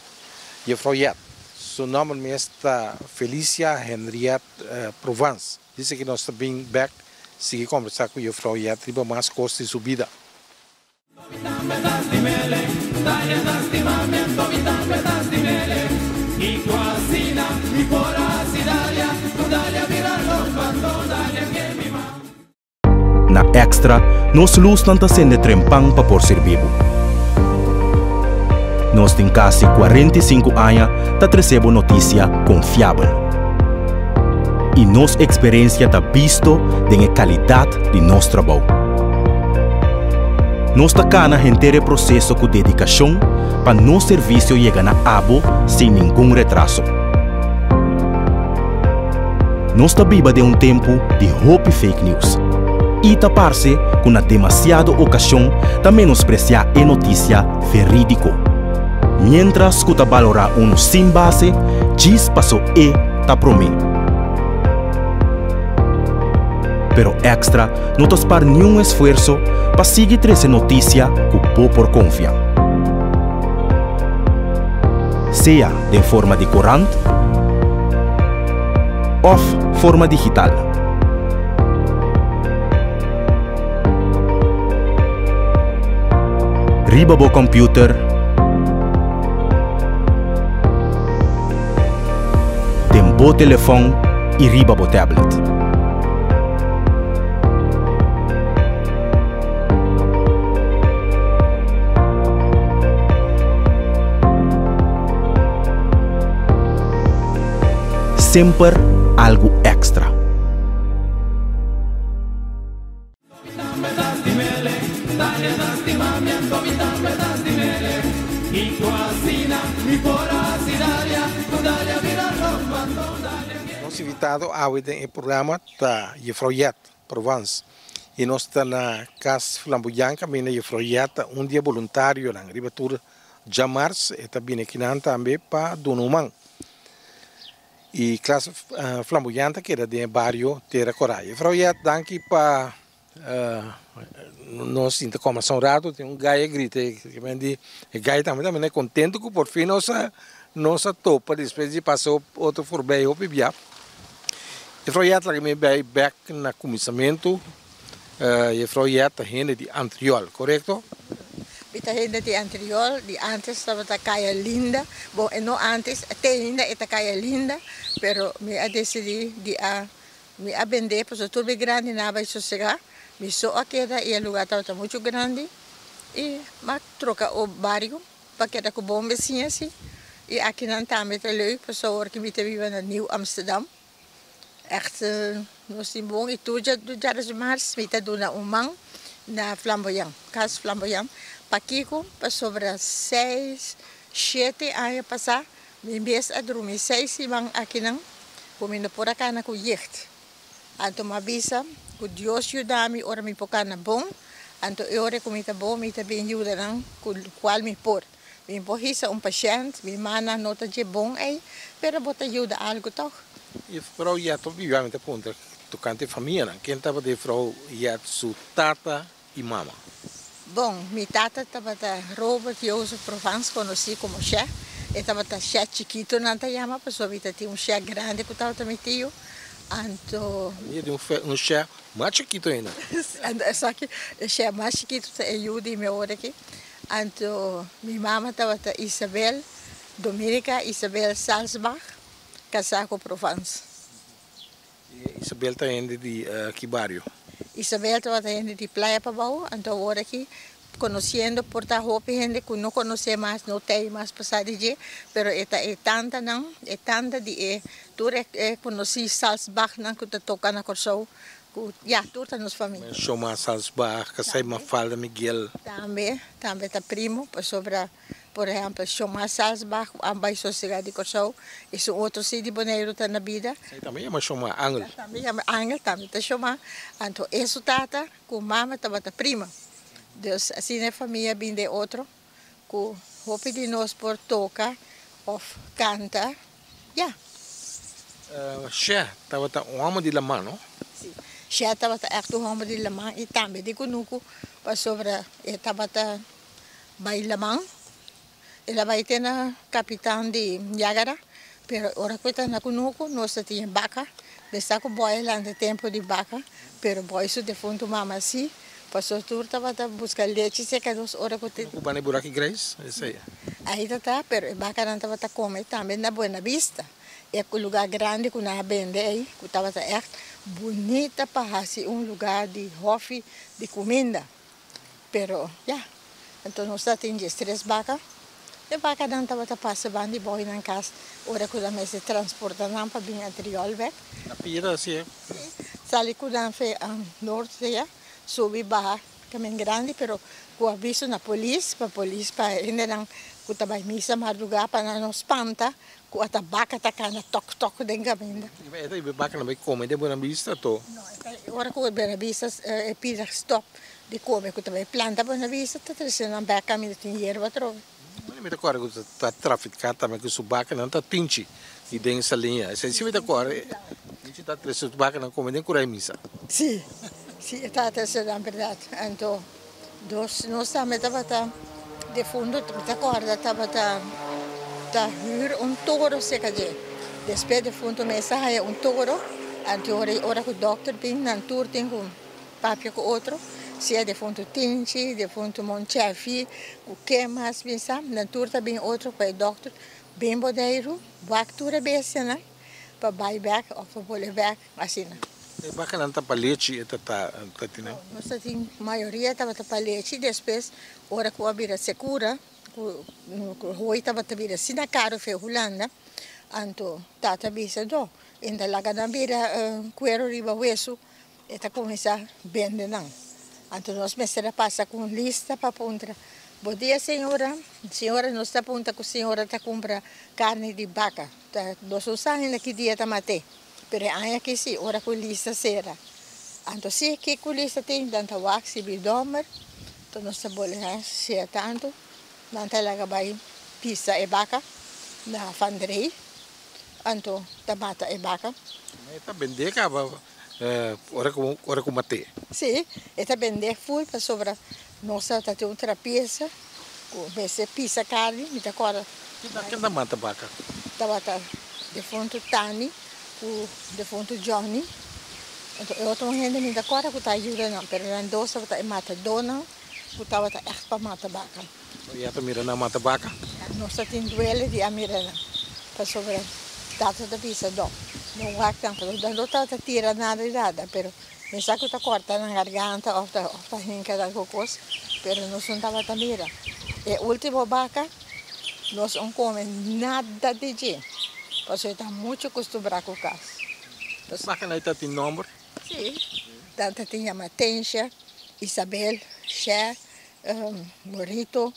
Juffrouw Jet. Su nomber mes ta Felicia Henriette Provence. Dice ki nos ta bin bek sigui kombersá ku Juffrouw Jet riba mas kos di su bida. Na Extra, nos lusnan ta sende trempan pa por sirbi bo. Nos tin kasi 45 aña ta trese bo notisia konfiabel. I nos eksperensia ta bisto den e kalidat di nos trabou. Nos ta kana henter e proseso ku dedikashon pa nos servisio yega na abo sin ningun retraso. Nos ta biba den un tempu di hopi fake news i ta parse ku na demasiado okashon ta menospresiá e notisia verídiko. Miéntras ku ta balorá unu sin base, djis paso e ta promé. Pero Extra no ta spar niun esfuerso pa sigui trese notisia ku bo por konfia. Sea den forma di korant òf forma digital. Riba bo computer, den bo telefon y riba bo tablet. Semper algo extra. Nos invitado awe den e programa ta Juffrouw Jet Provence y nos ta na Cas Flamboyant caminda Juffrouw Jet ta un di e boluntarionan riba tur djamars e ta bini akinan tambe pa duna un man. Y Klas Flamboyant ta keda den e bario Tera Coral. Juffrouw Jet, danki pa nos sinta combersa un rato. Tin un guy a grita e men di e guy tambe ta mene contento cu por fin nos a nos a topa despues di pasa otro forbij hopi bia. Juffrouw Jet laga mi bay bek na cuminsamento. Juffrouw Jet ta hende di Antriol, corecto? Mi ta hende di Antriol, di antes tabata Kaya Linda, bon e no antes, te ainda e ta Kaya Linda, pero mi a decidí di a mi a bendé pasobra tur mi grandinan a bai sosegá, mi so a keda i e lugar tabata muchu grandi i m'a troka o bario pa keda ku bon besiña si i akinan tambe ta leuk pasobra awor ki mi ta biba na Nieuw Amsterdam. Echt nos tin bon y tur djares di mars mi ta duna un man na Flamboyant, Cas Flamboyant. Pakico? Pasobra seis, shete aña pasa mi mes a drumi seis siman akinan cu mi no por a cana cu jicht. Anto mi a bisa cu Dios yuda mi ora mi por cana bon, anto e ora cu mi ta bon mi ta bin yuda nan cu cual mi por. Mi por hisa un pashènt, mi mana no ta dje bon ei, pero bo ta yuda algu tòg. Juffrouw Jet op biba mi ta puntra tokante famianan. Ken tabata juffrouw Jet su tata i mama? Bon, mi tata tabata Robert Jozef Provence, konosí komo Shè. E tabata Shè chikitu nan ta yama, pasobra mi ta tin un Shè grandi ku tabata mi tio. Anto. Mi tin un Shè mas chikitu ainda. Anto esaki e Shè mas chikitu ta e yu di mi ora aki. Anto mi mama tabata Isabel Dominica Isabel Salsbach, casá cu Provence. Isabel ta hende di ki bario? Isabel tabata hende di Playa Pabao, anto awor aki conociendo por ta hopi hende cu no conoce mas, no tey mas pasa di dje, pero e ta e tantanan, e tanta di e tur e conoci Salsbachnan cu ta toca na Corsou. Ku ya tur ta nos famia. Shoma Salsbach, Kasai Mafalda Miguel. Tambe, tambe ta primo, pasobra por ehèmpel Shoma Salsbach ku a bai sosegá di Kòrsou i su otro si di Boneiru ta na bida. Esei tambe yama Shoma Angel. Tambe yama Angel, tambe ta Shoma. Anto e su tata ku mama tabata prima. Dus asina e famia a bin den otro ku hopi di nos por toka òf kanta. Ya. Shè tabata un hòmber di laman, no? Si. Shè tabata ègt un hòmber di laman i tambe di kunuku, pasobra e tabata bai laman. El a bai te na kapitan di Niágara, pero ora ku e ta na kunuku nos ta tin e baka. Mester ku bòi a lanta tempu di baka, pero bòi su defuntu mama si, pasobra tur tabata buska lechi serka nos ora ku. Kunuku banda e buraki grijs, esei. Ahí ta ta, pero e bakanan tabata kome tambe na Buena Vista, e lugar grandi ku nan a bende ei, ku tabata ègt bunita pa hasi un lugar di hòfi di kuminda. Pero ya, anto nos ta tin djes tres baka. E bakanan tabata pasa ban di bou nan kas ora ku nan mester transporta nan pa bin Antriol bèk. Na pia ta hasi e? Si, sali ku nan fe Noord sea, subi baha Camin grandi pero cu aviso na polis pa polis pa hendenan cu ta bay misa marduga pa nan no spanta cu ata baca ta cana tok tok den caminda. E ta baca nan bay come den Buena Vista to? No, e ta ora cu Buena Vista e pida stop di come cu ta bay planta Buena Vista ta trece nan bek caminda tin yerba atrobe. Mi ta corda cu ta trafica tambe cu su bacanan ta pinchi y den saliña esey si mi ta corda pinchi ta trece su bacanan come den cura e misa. Si, si e ta trece nan berdad anto dos nos tambe tabata defunto mi ta corda tabata ta huur un toro cerca dje despues defunto mes a haya un toro anto ora cu dokter bin nan tur tin cu papia cu otro. Sea defuntu Tinchi, defuntu Monchefi, ku ke mas bin sa, nan tur ta bin otro pa e dòkter bin Boneiru wak tur e bestianan pa bai bèk òf pa bole bèk asina. E bakanan ta pa lechi e ta ta tin nan? Nos ta tin mayoria tabata pa lechi, despues ora ku a bira sekura ku hooi tabata bira asina karu fe Hulanda, anto tata bisa no, e ta laga nan bira kuero riba wesu. E ta kuminsá bende nan. Anto nos mester a pasa ku un lista pa puntra, Bo dia señora, señora nos ta punta ku señora ta kumpra karni di baka. Ta nos no sa ainda ki dia ta mat'é, pero e aña aki si, ora ku lista sera. Anto si ki ku lista tin, nan ta wak si bidomber, anto nos ta bole sea tantu, nan ta laga bai pisa e baka na Van Drey, anto ta mata e baka. E ta bendé kaba Ora ku ora ku mat'é. Sí, e ta bendé ful pasobra nos ta tin un trapiesa ku mester pisa karni, mi ta kòrda. Ken ta mata baka? Tabata defuntu Tani ku defuntu Johnny. Anto e otro hende mi ta kòrda ku ta yuda nan, pero nan dos tabata e matadónan ku tabata ègt pa mata baka. Bo ya ta mira nan mata baka? Nos ta tin duele di a mira nan, pasobra tata ta bisa no, no wak nan, pasobra nan no tabata tira nada di nada, pero mi sa ku ta kòrta nan garganta òf ta òf ta hinka nan ku kos, pero nos no tabata mira. E último baka nos no kome nada di dje, pasobra e ta muchu kustumbrá ku kas. Bakanan ta tin nòmber? Sí, nan ta tin yama Tensha, Isabel, Shè, Morito,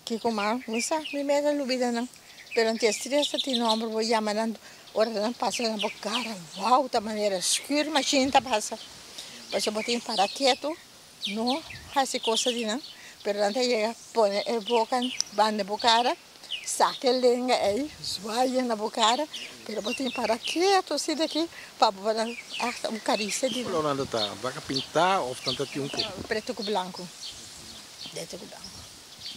kiko mas, mi sa, mi mes a lubida nan, pero antes tres ta tin nomber bo yama nan, ora nan pasa na bo cara, wou, ta manera schuurmachine ta pasa, pasobra bo tin para ketu, no haci cosa di nan, pero nan ta yega pone e boca banda bo cara, saca e lenga ey, zwaya na bo cara, pero bo tin para ketu asina aki pa bo nan hasta un caricia di nan. Color nan ta ta vaca pinta of nan ta tin un cu? Preto cu blanco, preto cu blanco.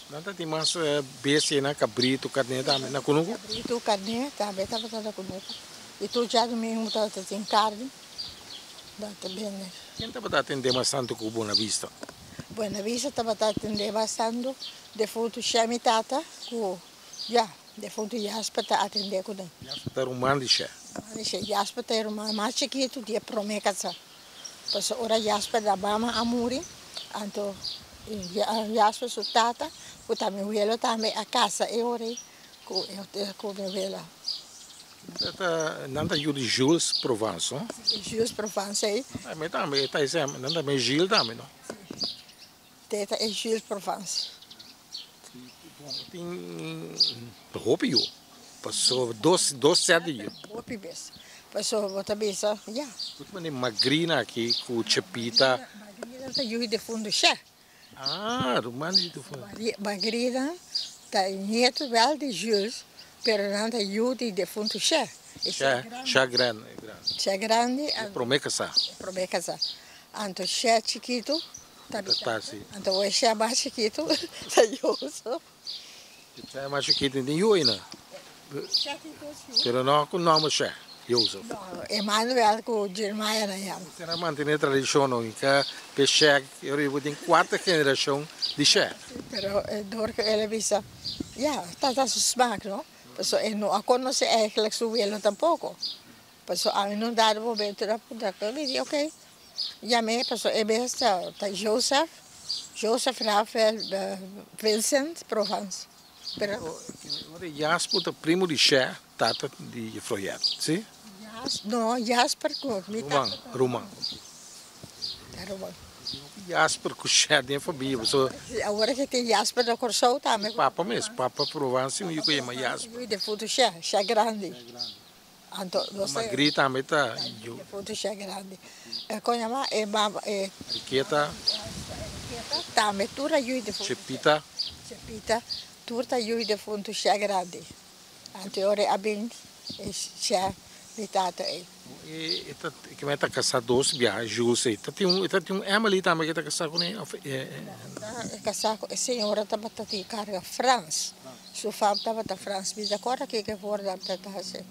Nan ta tin mas bestia na cabrito, carne tambe na cunucu? Cabrito, carne tambe tabata na cunucu y tur djadomingo tabata tin carne, nan ta bende. Ken tabata atende mas tanto cu Buena Vista? Buena Vista tabata atende mas tanto Defuntu Shè mi tata ku ya defuntu Jasper ta atendé ku nan. Jasper ta ruman di Shè. Ruman di Shè. Jasper ta e ruman mas chikitu di e promé kasá. Pasobra ora Jasper da mama a muri, anto Jasper su tata ku ta mi welo tambe a kasa e ora ei ku ku mi wela. Ta nan ta yu di Jules Provence, no? Si, Jules Provence ei. Nan tambe e ta esei, nan tambe Gilles tambe, no? Si. Teta e Jules Provence. Tin hopi yu, pasobra dos dos set di yu. Hopi bes, pasobra bo ta bisa ya. Ku ta manda e Magrina aki ku Chepita. Magrina ta yu di fundu shè. Ah, ruman di fundu. Magrina ta e nieto wel di Jules, pero nan ta yu di defuntu shè. Shè, shè grandi. Shè grandi. E promé kasá. E promé kasá. Anto shè chikitu Ta bisa, Anto e shè mas chikitu ta Jozef. E shè mas chikitu tin yu aina. Pero no ku nòmber shè, Jozef. No, Emanuel ku Jeremiah nan yama. Bo a mantené tradishon no, ka p'e shè, e riba tin kuater generashon di shè. Pero dor ku el a bisa, ya, tata su smak no, pasobra e no a konosé eigenlijk su welo tampoko. Pasobra ami no dado momento na puntra ku mi di ok. Yam'é pasobra e bes ta ta Joseph, Joseph Rafael Vincent Provence. Pero. Ora Jasper ta primo di Shè, tata di Floyet, si? Jas, no, Jasper ku mi tata. Ruman, ruman. Ta ruman. Jasper ku Shè den famia, pasobra. Awor ke tin Jasper na Kòrsou tambe. Papa mes, papa Provence tin un yu ku yama Jasper. Yu defuntu Shè, Shè grandi. Anto nos ta. Magri tambe ta yu. Defuntu Shè grandi. E kon yama e mama e. Riqueta. Riqueta tambe tur a yu defuntu. Chepita. Chepita tur ta yu defuntu Shè grandi. Anto e ora e a bin e Shè mi tata ei. E ta kimen ta kasá dos biaha Jules ei. Ta tin un ta tin un Emily tambe ke ta kasá kuné òf e. E kasá ku e señora tabata tin karga Frans. Su fam tabata Frans. Mi ta kòrda kiko e voornaam ta ta hasi.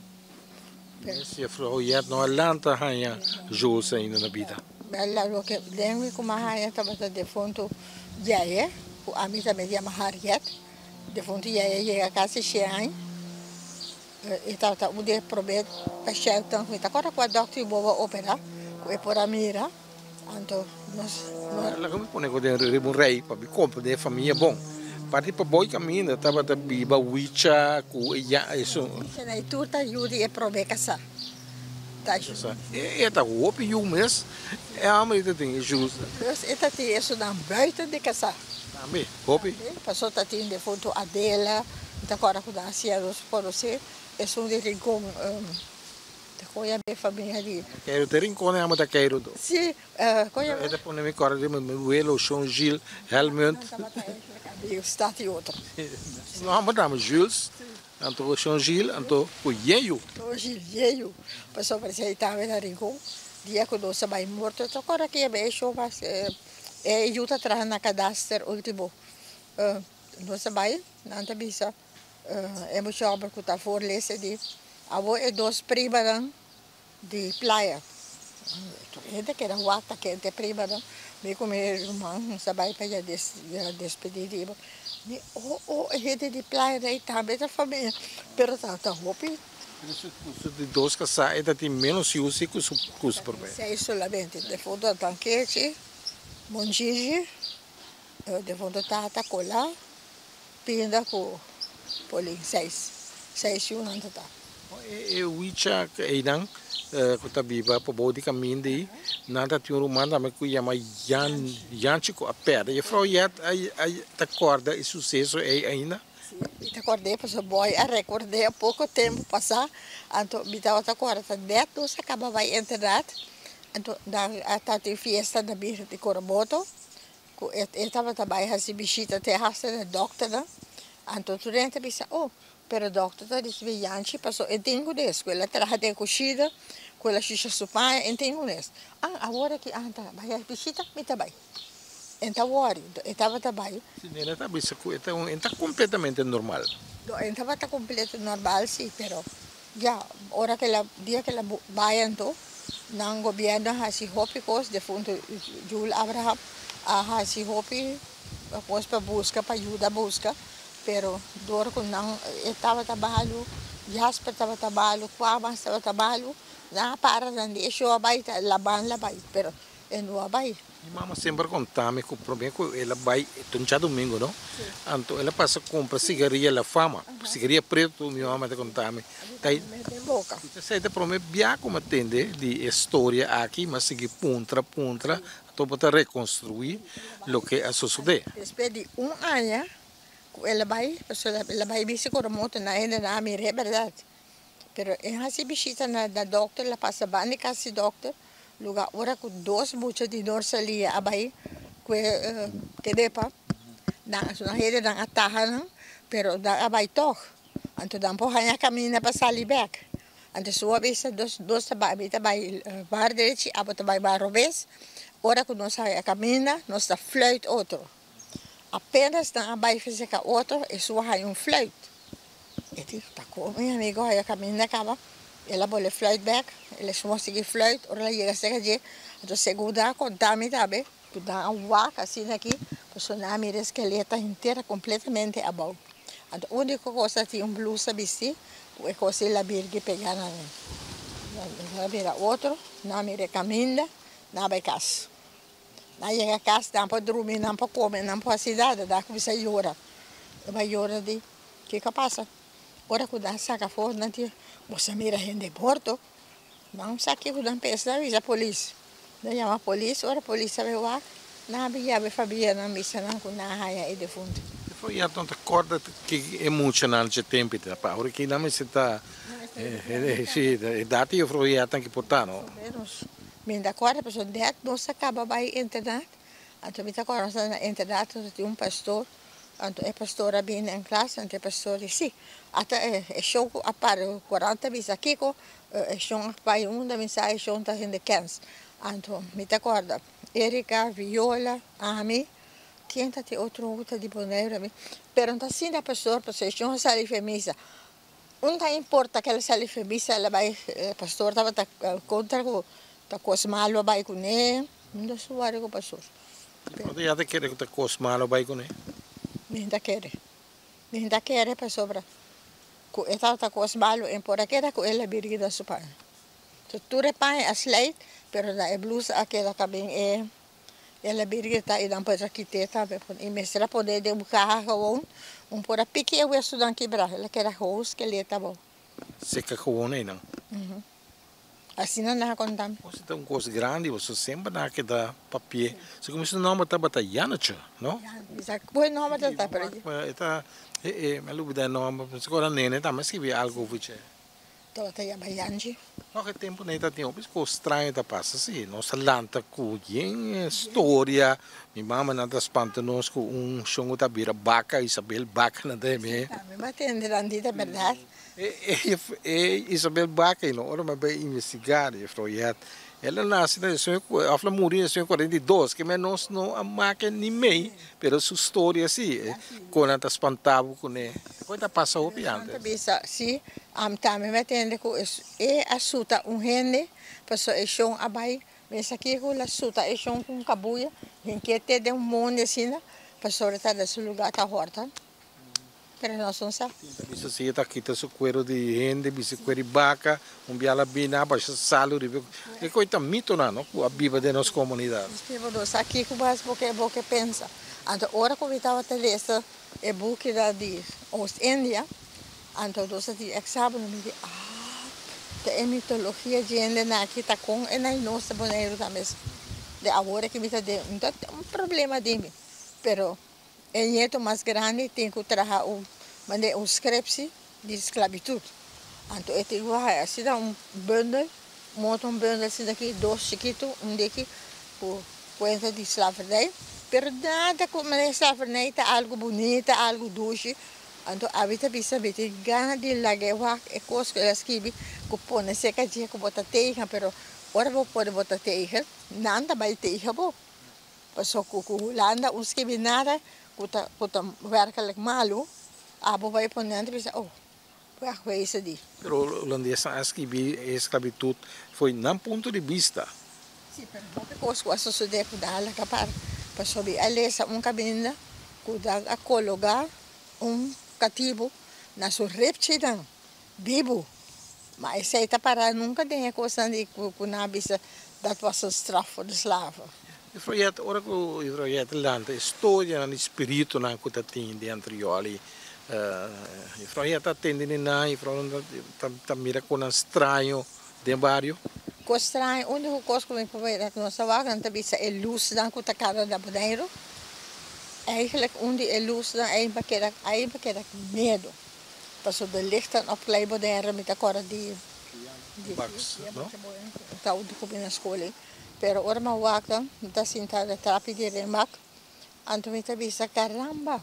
Pero. Si e vrouw yet no a lanta haña Jules ainda na bida. Bella loke den mi ku mi a haña tabata defuntu Yeye, ku ami tambe yama Harriet. Defuntu Yeye yega kasi shen aña. E tabata un di e promé pashèntnan ku mi ta kòrda ku a dòkter di bobo a operá, ku e por a mira. Anto nos. Laga mi pone ku den riba un rei pa mi komprendé e famia bon. Parti pa boi kaminda tabata biba Wicha ku e ya esun. Wicha na e tur ta yu di e promé kasá. Ta Sa e ta hopi yu mes e hòmber ei ta tin e Jules. Plus e ta tin esunnan buiten di kasá. Tambe hopi. Tambe paso ta tin defuntu Adela mi ta kòrda ku nan hasié nos konosé esun di Rincon. Ta koya be famia di. Keiru te rincon e amo ta keiru do. Si, koya. E ta pone mi kòrda di mi welo Shon Gilles Helmund. Di stad i otro. Su nòmber ta Jules, anto Shon Gilles, anto ku Yeyu. Shon Gilles Yeyu, pasobra si ei tambe na rincon, dia ku nos a bai morto ta kòrda ku e shon mas e yu ta traha na kadaster ultimo. Nos a bai, nan ta bisa. E mucha homber cu ta voorlezen di awor e dos primanan di playa. Tur hende keda wak ta kende primanan. Mi cu mi ruman nos a bay pa ya despedi di bo. Mi oh oh e hende di playa ei tambe ta famia pero ta ta hopi. Pero su cu su di dos casa e ta tin menos yu si cu su cu su prome. Seis solamente. Defunto Tankechi, Monjiji, defunto tata Cola. Pinda ku Polin seis seis yunan ta ta. E wicha einan ku ta biba pa bou di kaminda ei, nan ta tin un ruman tambe ku yama Jan Janchi ku a pèrdè. Jefrou Jet a ta kòrda e suseso ei ainda? Si, mi ta kòrd'é pasobra bòi a rekord'é poko tempu pasá. Anto mi tabata kòrda ta nèt nos a kaba bai internat, anto nan a tabatin fiesta na Birgen di Coromoto. Ku e e tabata bai hasi bishita te hasta na dòkternan, anto tur hende ta bisa, oh, pero dòkter ta risibí Yanchi paso e tin ku des, ku el a traha den kushida, ku el a shusha su paña, e tin ku des. Ah, awor aki anta bai hasi bishita, mi ta bai. E ta wòri, e tabata bai. Si, Nena ta bisa ku e ta un, e ta kompletamente normal. No, e tabata kompleto normal si, pero ya, ora ku el a, dia ku el a bai anto, Nan gobierno a haci hopi cos, defunto Jules Abraham a haci hopi cos pa busca, pa yuda busca, pero door cu nan e tabata balu, Jasper tabata balu, Cuamas tabata balu, nan a para nan di e show a bay ta Laban la bay, pero e no a bay. Mi mama semper conta mi cu prome cu el a bay ta un djadomingo no, anto el a pasa cumpra cigaria La Fama, cigaria preto mi mama ta conta mi. Ta esey ta prome bia cu mi a tende di e storia aki, mi a sigui puntra puntra anto bo ta reconstrui loke a sosode. Despues di un aña cu el a bay, pasobra el a bay bisti cu remoto na hende nan a mir'é berdad. Pero e hasi bishita na dokter, el a pasa banda di kas di dokter, luga ora ku dos mucha di Norsalia a bai ku e kedepa, nan su hendenan a taha nan, pero nan a bai tòg. Anto nan por haña kaminda pa sali bèk. Anto su a bisa nos, nos ta bai, mi ta bai bar derechi, abo ta bai bar robes. Ora ku nos haña kaminda, nos ta fluit otro. Apenas nan a bai feseka otro, e su a haña un fluit. E di, Ta kon mi amigo haya kaminda kaba? El a bole fluit bek, el a suma sigui fluit, ora el a yega serka dje, anto segun nan a konta mi tambe, ku nan a wak asina aki, pasobra nan a mira e skeleta henter kompletamente abou. Anto uniko kos a tin un blusa bisti ku e kos di labirgi pega na nan. Nan a mira otro, nan a mira e kaminda, nan a bai kas. Nan yega kas, nan por drumi, nan por kome, nan por hasi nada, nan a kuminsá yora. E bai yora di, Kiko a pasa? Ora ku nan saka afó, nan di, Bo sa mira hende morto? Nan sa kiko nan pensa, nan bisa polis. Nan yama polis, ora polis a bai wak, nan a bin yama e famianan, bisa nan ku nan a haña e defuntu. E foyat no ta kòrda ki e muchanan dje tempu ta pa ora ki nan mester ta, si, edat di e foyatnan ki por ta, no? Mi ta kòrda pasobra nèt nos a kaba bai internat, anto mi ta kòrda nos ta na internat nos tin un pastor, anto e pastor a bini den klas, anto e pastor di si, ata e shon ku a para korant a bisa kiko, e shon a bai unda mi sa e shon ta hende kèns, anto mi ta kòrda Erika, Viola, ami, ken ta tin otro ku ta di Boneiru ami, pero no ta asina pastor pasobra e shon a sali for e misa. Un ta importa kel sali fe misa el a bai pastor tabata kontra ku ta kos malu a bai kuné. Mi no sa wari ku pasó. Bo ta ya ta kere ku ta kos malo bai kuné? Mi ta kere. Mi ta kere pasobra ku e tabata kos malo en por a keda ku el a birgi na su paña. So tur e paña a sleit pero na e blusa a keda kabin e el a birgi ta i nan por a kit'é tambe i mester a pone den un kaha gewoon un por a piki e wesunan kibrá el a keda gewoon skeleta abou. Seka gewoon einan. Asina nan a konta mi. Boso ta un kos grandi, boso semper nan a keda papia. Segun mi su nomber tabata Jannetje, no? Sa ku e nomber tabata pero. E ta, e, mi a lubida e nomber, mi sa ora Nene tambe a skibi algu over dje. Tabata yama Janji. Nog e tempu nei tatin hopi kos straño ta pasa si. Nos ta lanta ku yen storia. Mi mama nan ta spanta nos ku un shon ku ta bira baka, Isabel Baka nan ta yam'é. Tambe mi a tende nan di ta bèrdat. E Isabel Baka no ora mi a bai investigá di juffrouw Jet, el a nase na of el a muri na esun 42, ke men nos no a make ni mei, pero su storia si, kon nan ta spanta bo kuné. Kon ta pasa hopi antes. Nan ta bisa si, am tambe mi a tende ku e a suta un hende, pasobra e shon a bai mesa aki ku el a suta e shon ku un kabuya, hink'é te den un mondi asina, pasobra ta na su lugá ta hòrta. Pero nos no sa. Ta bisa si e ta kita su cuero di hende, bisa cuero di baca, un bia la bini a basha salu riba e coy ta mitonan no cu a biba den nos comunidad. Pero nos sa kico mas bo ke bo ke pensa. Anto ora cu mi tabata lesa e bukinan di Oost India, anto nos a tin examen, mi di ah, ta e mitologia djende nan aki ta con e nan nos ta Boneiru tambe. De awor aki mi ta den un problema den mi, pero. E nieto mas grandi tin ku traha un manera un skrepsi di sklabitut. Anto e tin ku haya asina un bundel, monta un bundel asina aki, dos chikitu, un diki ku kuenta di slavernij. Pero nada ku manera slavernij ta algu bunita, algu dushi. Anto abi ta bisa mi tin gana di laga e wak e kos ku el a skibi ku pone serka dje ku bo ta tegen, pero ora bo pone bo ta tegen, nan ta bai tegen bo. Paso ku ku Hulanda un skibi nada ku ta ku ta werkelijk malu, abo bai pone nan ta bisa oh wegwezen di. Pero Hulandesnan a skibi e sklabitut fo'i nan punto di bista. Si, pero hopi kos ku a sosodé ku nan a laga para. Paso mi a lesa un kaminda ku nan a kologá un katibu na su ripchinan bibu. Ma esei ta para nunka den e kosnan di ku nan a bisa dat was een straf voor de slaven. Juffrouw Jet, ora ku juffrouw Jet lanta e storianan di spiritunan ku ta tin den Antrioli, juffrouw Jet ta atende di nan, juffrouw ta mira konan straño den bario? Kos straño, úniko kos ku mi por mira ku nos ta wak nan ta bisa e lusnan ku ta kada na Boneiru. Eigenlijk un di e lusnan ei pa keda ei pa keda ku miedu. Pasobra de lichten op Klein Bonaire mi ta kòrda di di ta ku mi na skol ei. Pero ora mi a wak nan, mi ta sinta na trapi di remak, anto mi ta bisa, Caramba!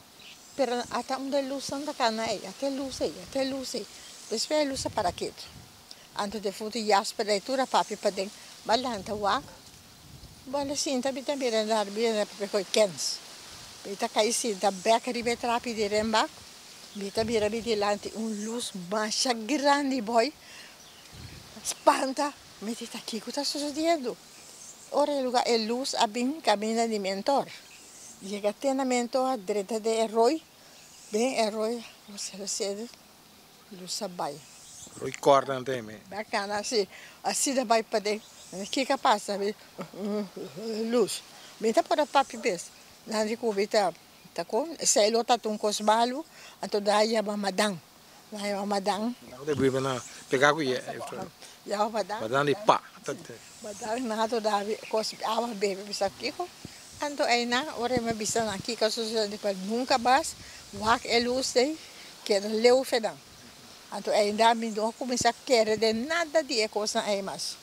Pero ata unda e lusnan ta kana ei? Ata e lus ei, ata e lus ei. Despues e lus a para ketu. Anto defuntu Jasper ei tur a papia paden. Mi a lanta wak, bo a sinta mi ta mira na mi a papia ku e kens. Mi ta kai sinta bek riba e trapi di remak, mi ta mira mi dilanti un lus masha grandi boy. Spanta! Mi di, ta kiko ta sucediendo? Ora e lugar e luz a bin caminda di mentor. Yega te na mentor a drenta den e rooi, den e rooi sede luz a bay. Rooi corda nan ta heme. Bacana asi, asina bay paden. Kiko a pasa? Mi luz. Mi ta por a papia bes. Nan di cu mi ta con esey lo ta un cos malo, anto nan a yama madan. Nan yama madan. Nan ta biba na pega ku ye. Yama madan. Madan di pa. Madan nan a toda kos awa bebe bisa kiko. Anto einan ora mi a bisa nan kiko a sucede di pa nunka mas wak e lus ei keda leu fe nan. Anto einda mi no a kuminsa kere den nada di e kosnan ei mas.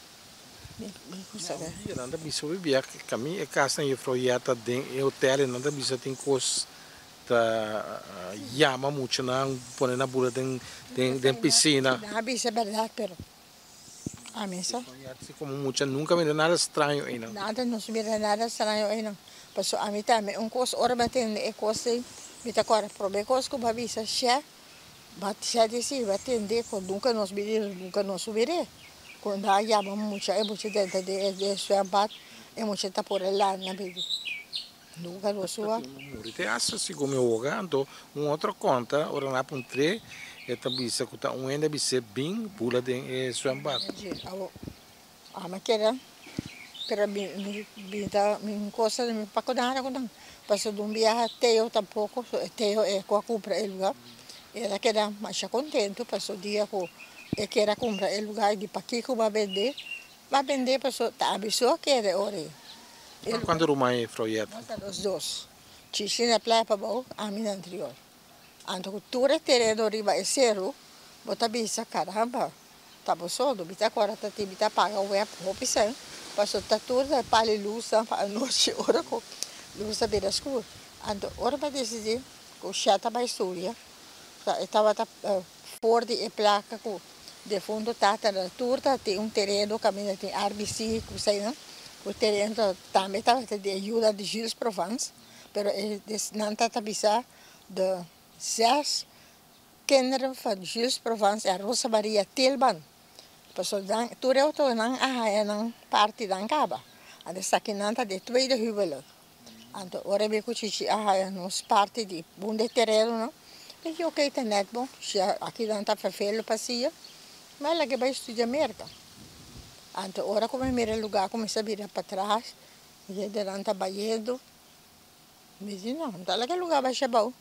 Mi kuminsa kere. Nan ta bisa hopi bia kami e kasnan juffrouw Yetta den e hotel nan ta bisa tin kos Ta yama muchanan pone nan bula den den pisina. Nan a bisa berdad pero ami sa. Si como mucha nunca mira nada straño eynan. Nada nos mira nada straño eynan pasobra ami tambe un cos ora mi a tende e cos ey mi ta corda prome cos cu mi a bisa shè bat shè di si mi a tende cu nunca nos bini nunca nos subire cu nan a yama mucha e mucha denter den e zwembad. E mucha ta por e lana baby. Nunca lo sua. Muri te hasta segun mi hoga anto un otro conta ora nan a puntr'é e ta bisa cu ta un hende a bis'é bin bula den e zwembad. Awo ami keda pero mi mi ta mi cosa mi pa cu nada cu nan pasobra di un biaha Teo tampoco Teo e cu a cumpra e lugar el a keda masha contento pasobra dia cu e kier a cumpra e lugar di pakico bo a bende Ba bende paso ta abi so kere ora ei. E Cuanto ruman e Froyet? Nos ta nos dos. Chichi na playa pabou, ami na anterior. Anto cu tur e tereno riba e ceru, bo ta bisa, caramba, ta bo so. No bita cu ora ta tin bita paga web hopi cen, paso ta tur ta pali luznan pa anochi ora cu luz ta bira scur. Anto ora mi a decidi cu Sha ta bay studia, e tabata for di e placa cu Defunto tata na tur ta tin un tereno kaminda tin RBC ku eseinan ku tereno ta tambe tabata di ayuda di Jules Provence pero e nan ta ta bisa de zes kinderen van Jules Provence en Rosa Maria Tilman pasobra nan tur e otronan a haya nan parti nan kaba anto esakinan ta di tweede huwelijk anto ora mi ku Chichi a haya nos parti di un di e terenonan. Mi di ok ta net bon, si aki nan ta vervelen pa sia, mi a laga bai studia Merka. Anto ora ku mi mira e lugá kuminsá bira patras, hendenan ta bayendo, mi di no, mi ta laga e lugá basha abou,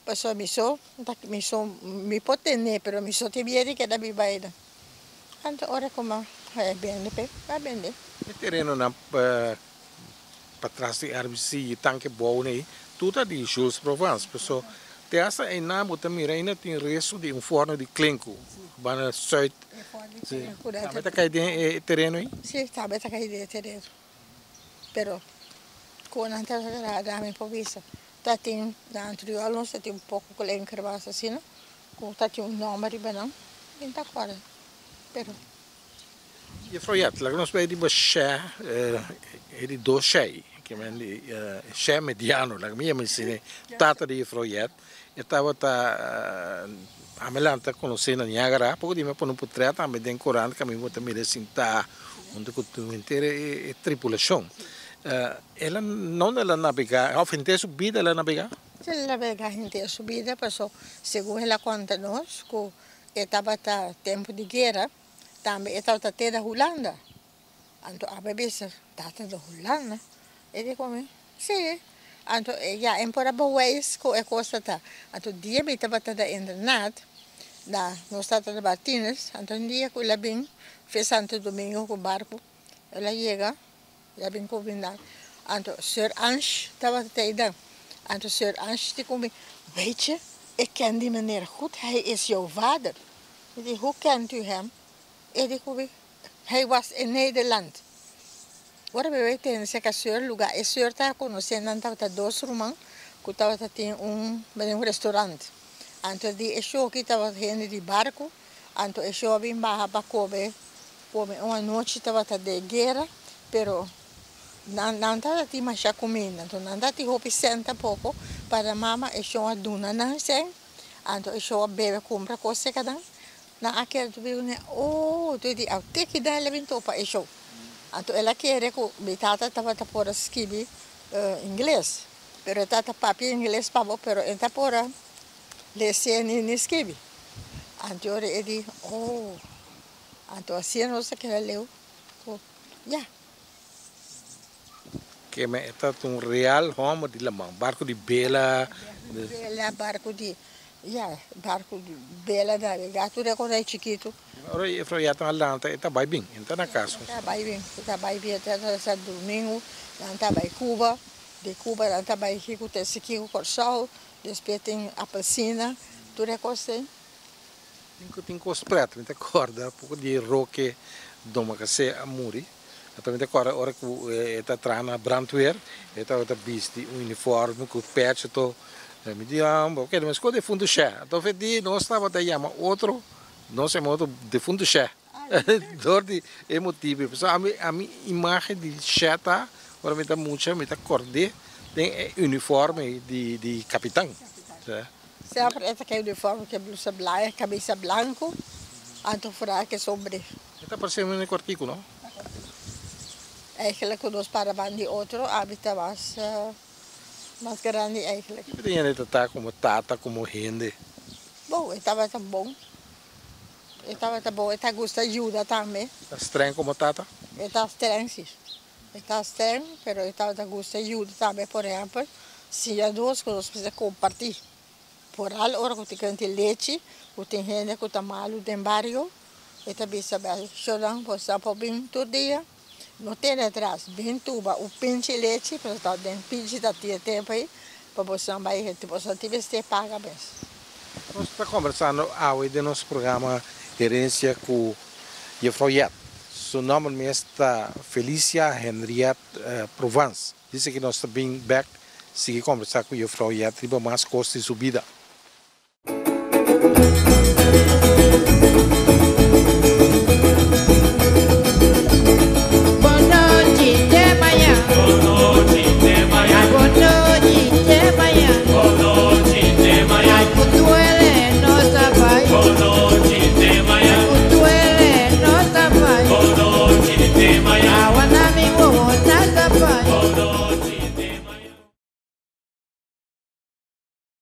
pasobra mi so, mi so, mi por tene pero mi so tin miedu di keda biba einan. Anto ora ku mi a bende p'e, mi a bende. E terenonan Patras di RBC y tanke bou nei tur ta di Jules Provence. Paso te hasta einan bo ta mira ainda tin resto di un forno di klenku banda zuid. Si. Tambe ta kai den e tereno ei? Si, tambe ta kai den e tereno. Pero ku nan ta traha mi por bisa ta tin na anterior nos ta tin un poko klenker mas asina ku ta tin un nomber riba nan mi no ta acorda pero. Juffrouw Jet, laga nos bay riba shè, e di dos shè, ke men di shè mediano, laga mi yama asina, tata di Juffrouw Jet, e tabata ami lanta konosé na Niagara, poko di mi a pone un potret tambe den korant ku ami bo ta mira e sintá huntu ku henter e tripulashon. El a nonde el a nabegá òf henter su bida el a nabegá? El a nabegá henter su bida paso segun el a konta nos ku e tabata tempu di guera. Tambe e tabata te na Hulanda. Anto awe bisa, Tata na Hulanda? E di ku mi, Si. Anto e ya en por a bewijs ku e kos ta ta. Anto dia mi tabata na internat, na nos tabata na Martinez, anto un dia ku el a bin fe Santo Domingo ku barku, el a yega, el a bin ku mi nan. Anto Sir Ange tabata ta einan. Anto Sir Ange di ku mi, Weet je, ik ken die meneer goed, hij is jouw vader. Mi di, Hoe kent u hem? E di ku mi, Hij was in Nederland. Ora mi bai tende cerca seur luga, e seur ta conoce nan tabata dos ruman cu tabata tin un un restaurant. Anto di e shoki tabata hende di barco, anto e show a bin baha pa come, come un anochi tabata de guera, pero nan nan tabata tin masha cuminda, anto nan tabatin hopi cen tampoco, para mama e show a duna nan cen. Anto e show a bebe kumpra kos seka nan, nan a kere tur biba oh tur di a tiki dan el a bin topa e show. Anto el a kere ku mi tata tabata por a skibi ingles, pero e tata papia ingles pa bo pero e ta por a lese ni skibi. Anto ora e di oh anto asina nos a keda leu ku ya. Keme e ta un real hòmber di laman, barku di bela. Barku di bela, barku di, ya, barku di bela nabegá tur e kos ei chikitu. Ora Efrain ya ta lanta e ta bai bin, e no ta na kas. E ta bai bin, e ta bai bin, e ta ta Santo Domingo, nan ta bai Cuba, di Cuba nan ta bai Hiku te Sikiku Kòrsou, despues tin Apelsina, tur e kos ei. Tin ku tin kos prèt, mi ta kòrda poko di Roque Domacassé a muri. Anto mi ta kòrda ora ku e ta traha na brandweer, e tabata bisti un uniforme ku pèch anto mi di homber oke mi a skor defuntu shè. Anto fe di nos tabata yama otro, nos yama otro defuntu shè dor di e motibu ei. Pasobra ami ami imagen di shè ta ora mi ta mucha mi ta kòrd'é den e uniforme di di kapitan. Semper e ta ku e uniforme ku e blusa blanco, kamisa blanco anto fura ku e sombrero. E ta parse un kòrtiku no? Eigenlijk ku nos para banda di otro, abi ta mas mas grandi eigenlijk. Ki hende ta komo tata, komo hende? Bon, e tabata bon. E tabata bon, e ta gusta yuda tambe. Ta streng komo tata? E ta streng, si. E ta streng, pero e tabata gusta yuda tambe. Por ehèmpel, siña nos ku nos mester kompartí. Vooral ora ku tin tin lechi, ku tin hende ku ta malu den bario, e ta bisa bèl, "Shonnan, boso por bin tur dia. No tene atras, bin tuma un pinchi lechi, pero ta den pinchi ta tin tempu ei, pa boso bai, boso tin mester paga mes." Nos ta kombersando awe den nos programa Herensia ku Juffrouw Jet. Su nòmber mes ta Felicia Henriette Provence. Djis aki nos ta bin bèk, sigui kombersá ku Juffrouw Jet riba mas kos di su bida.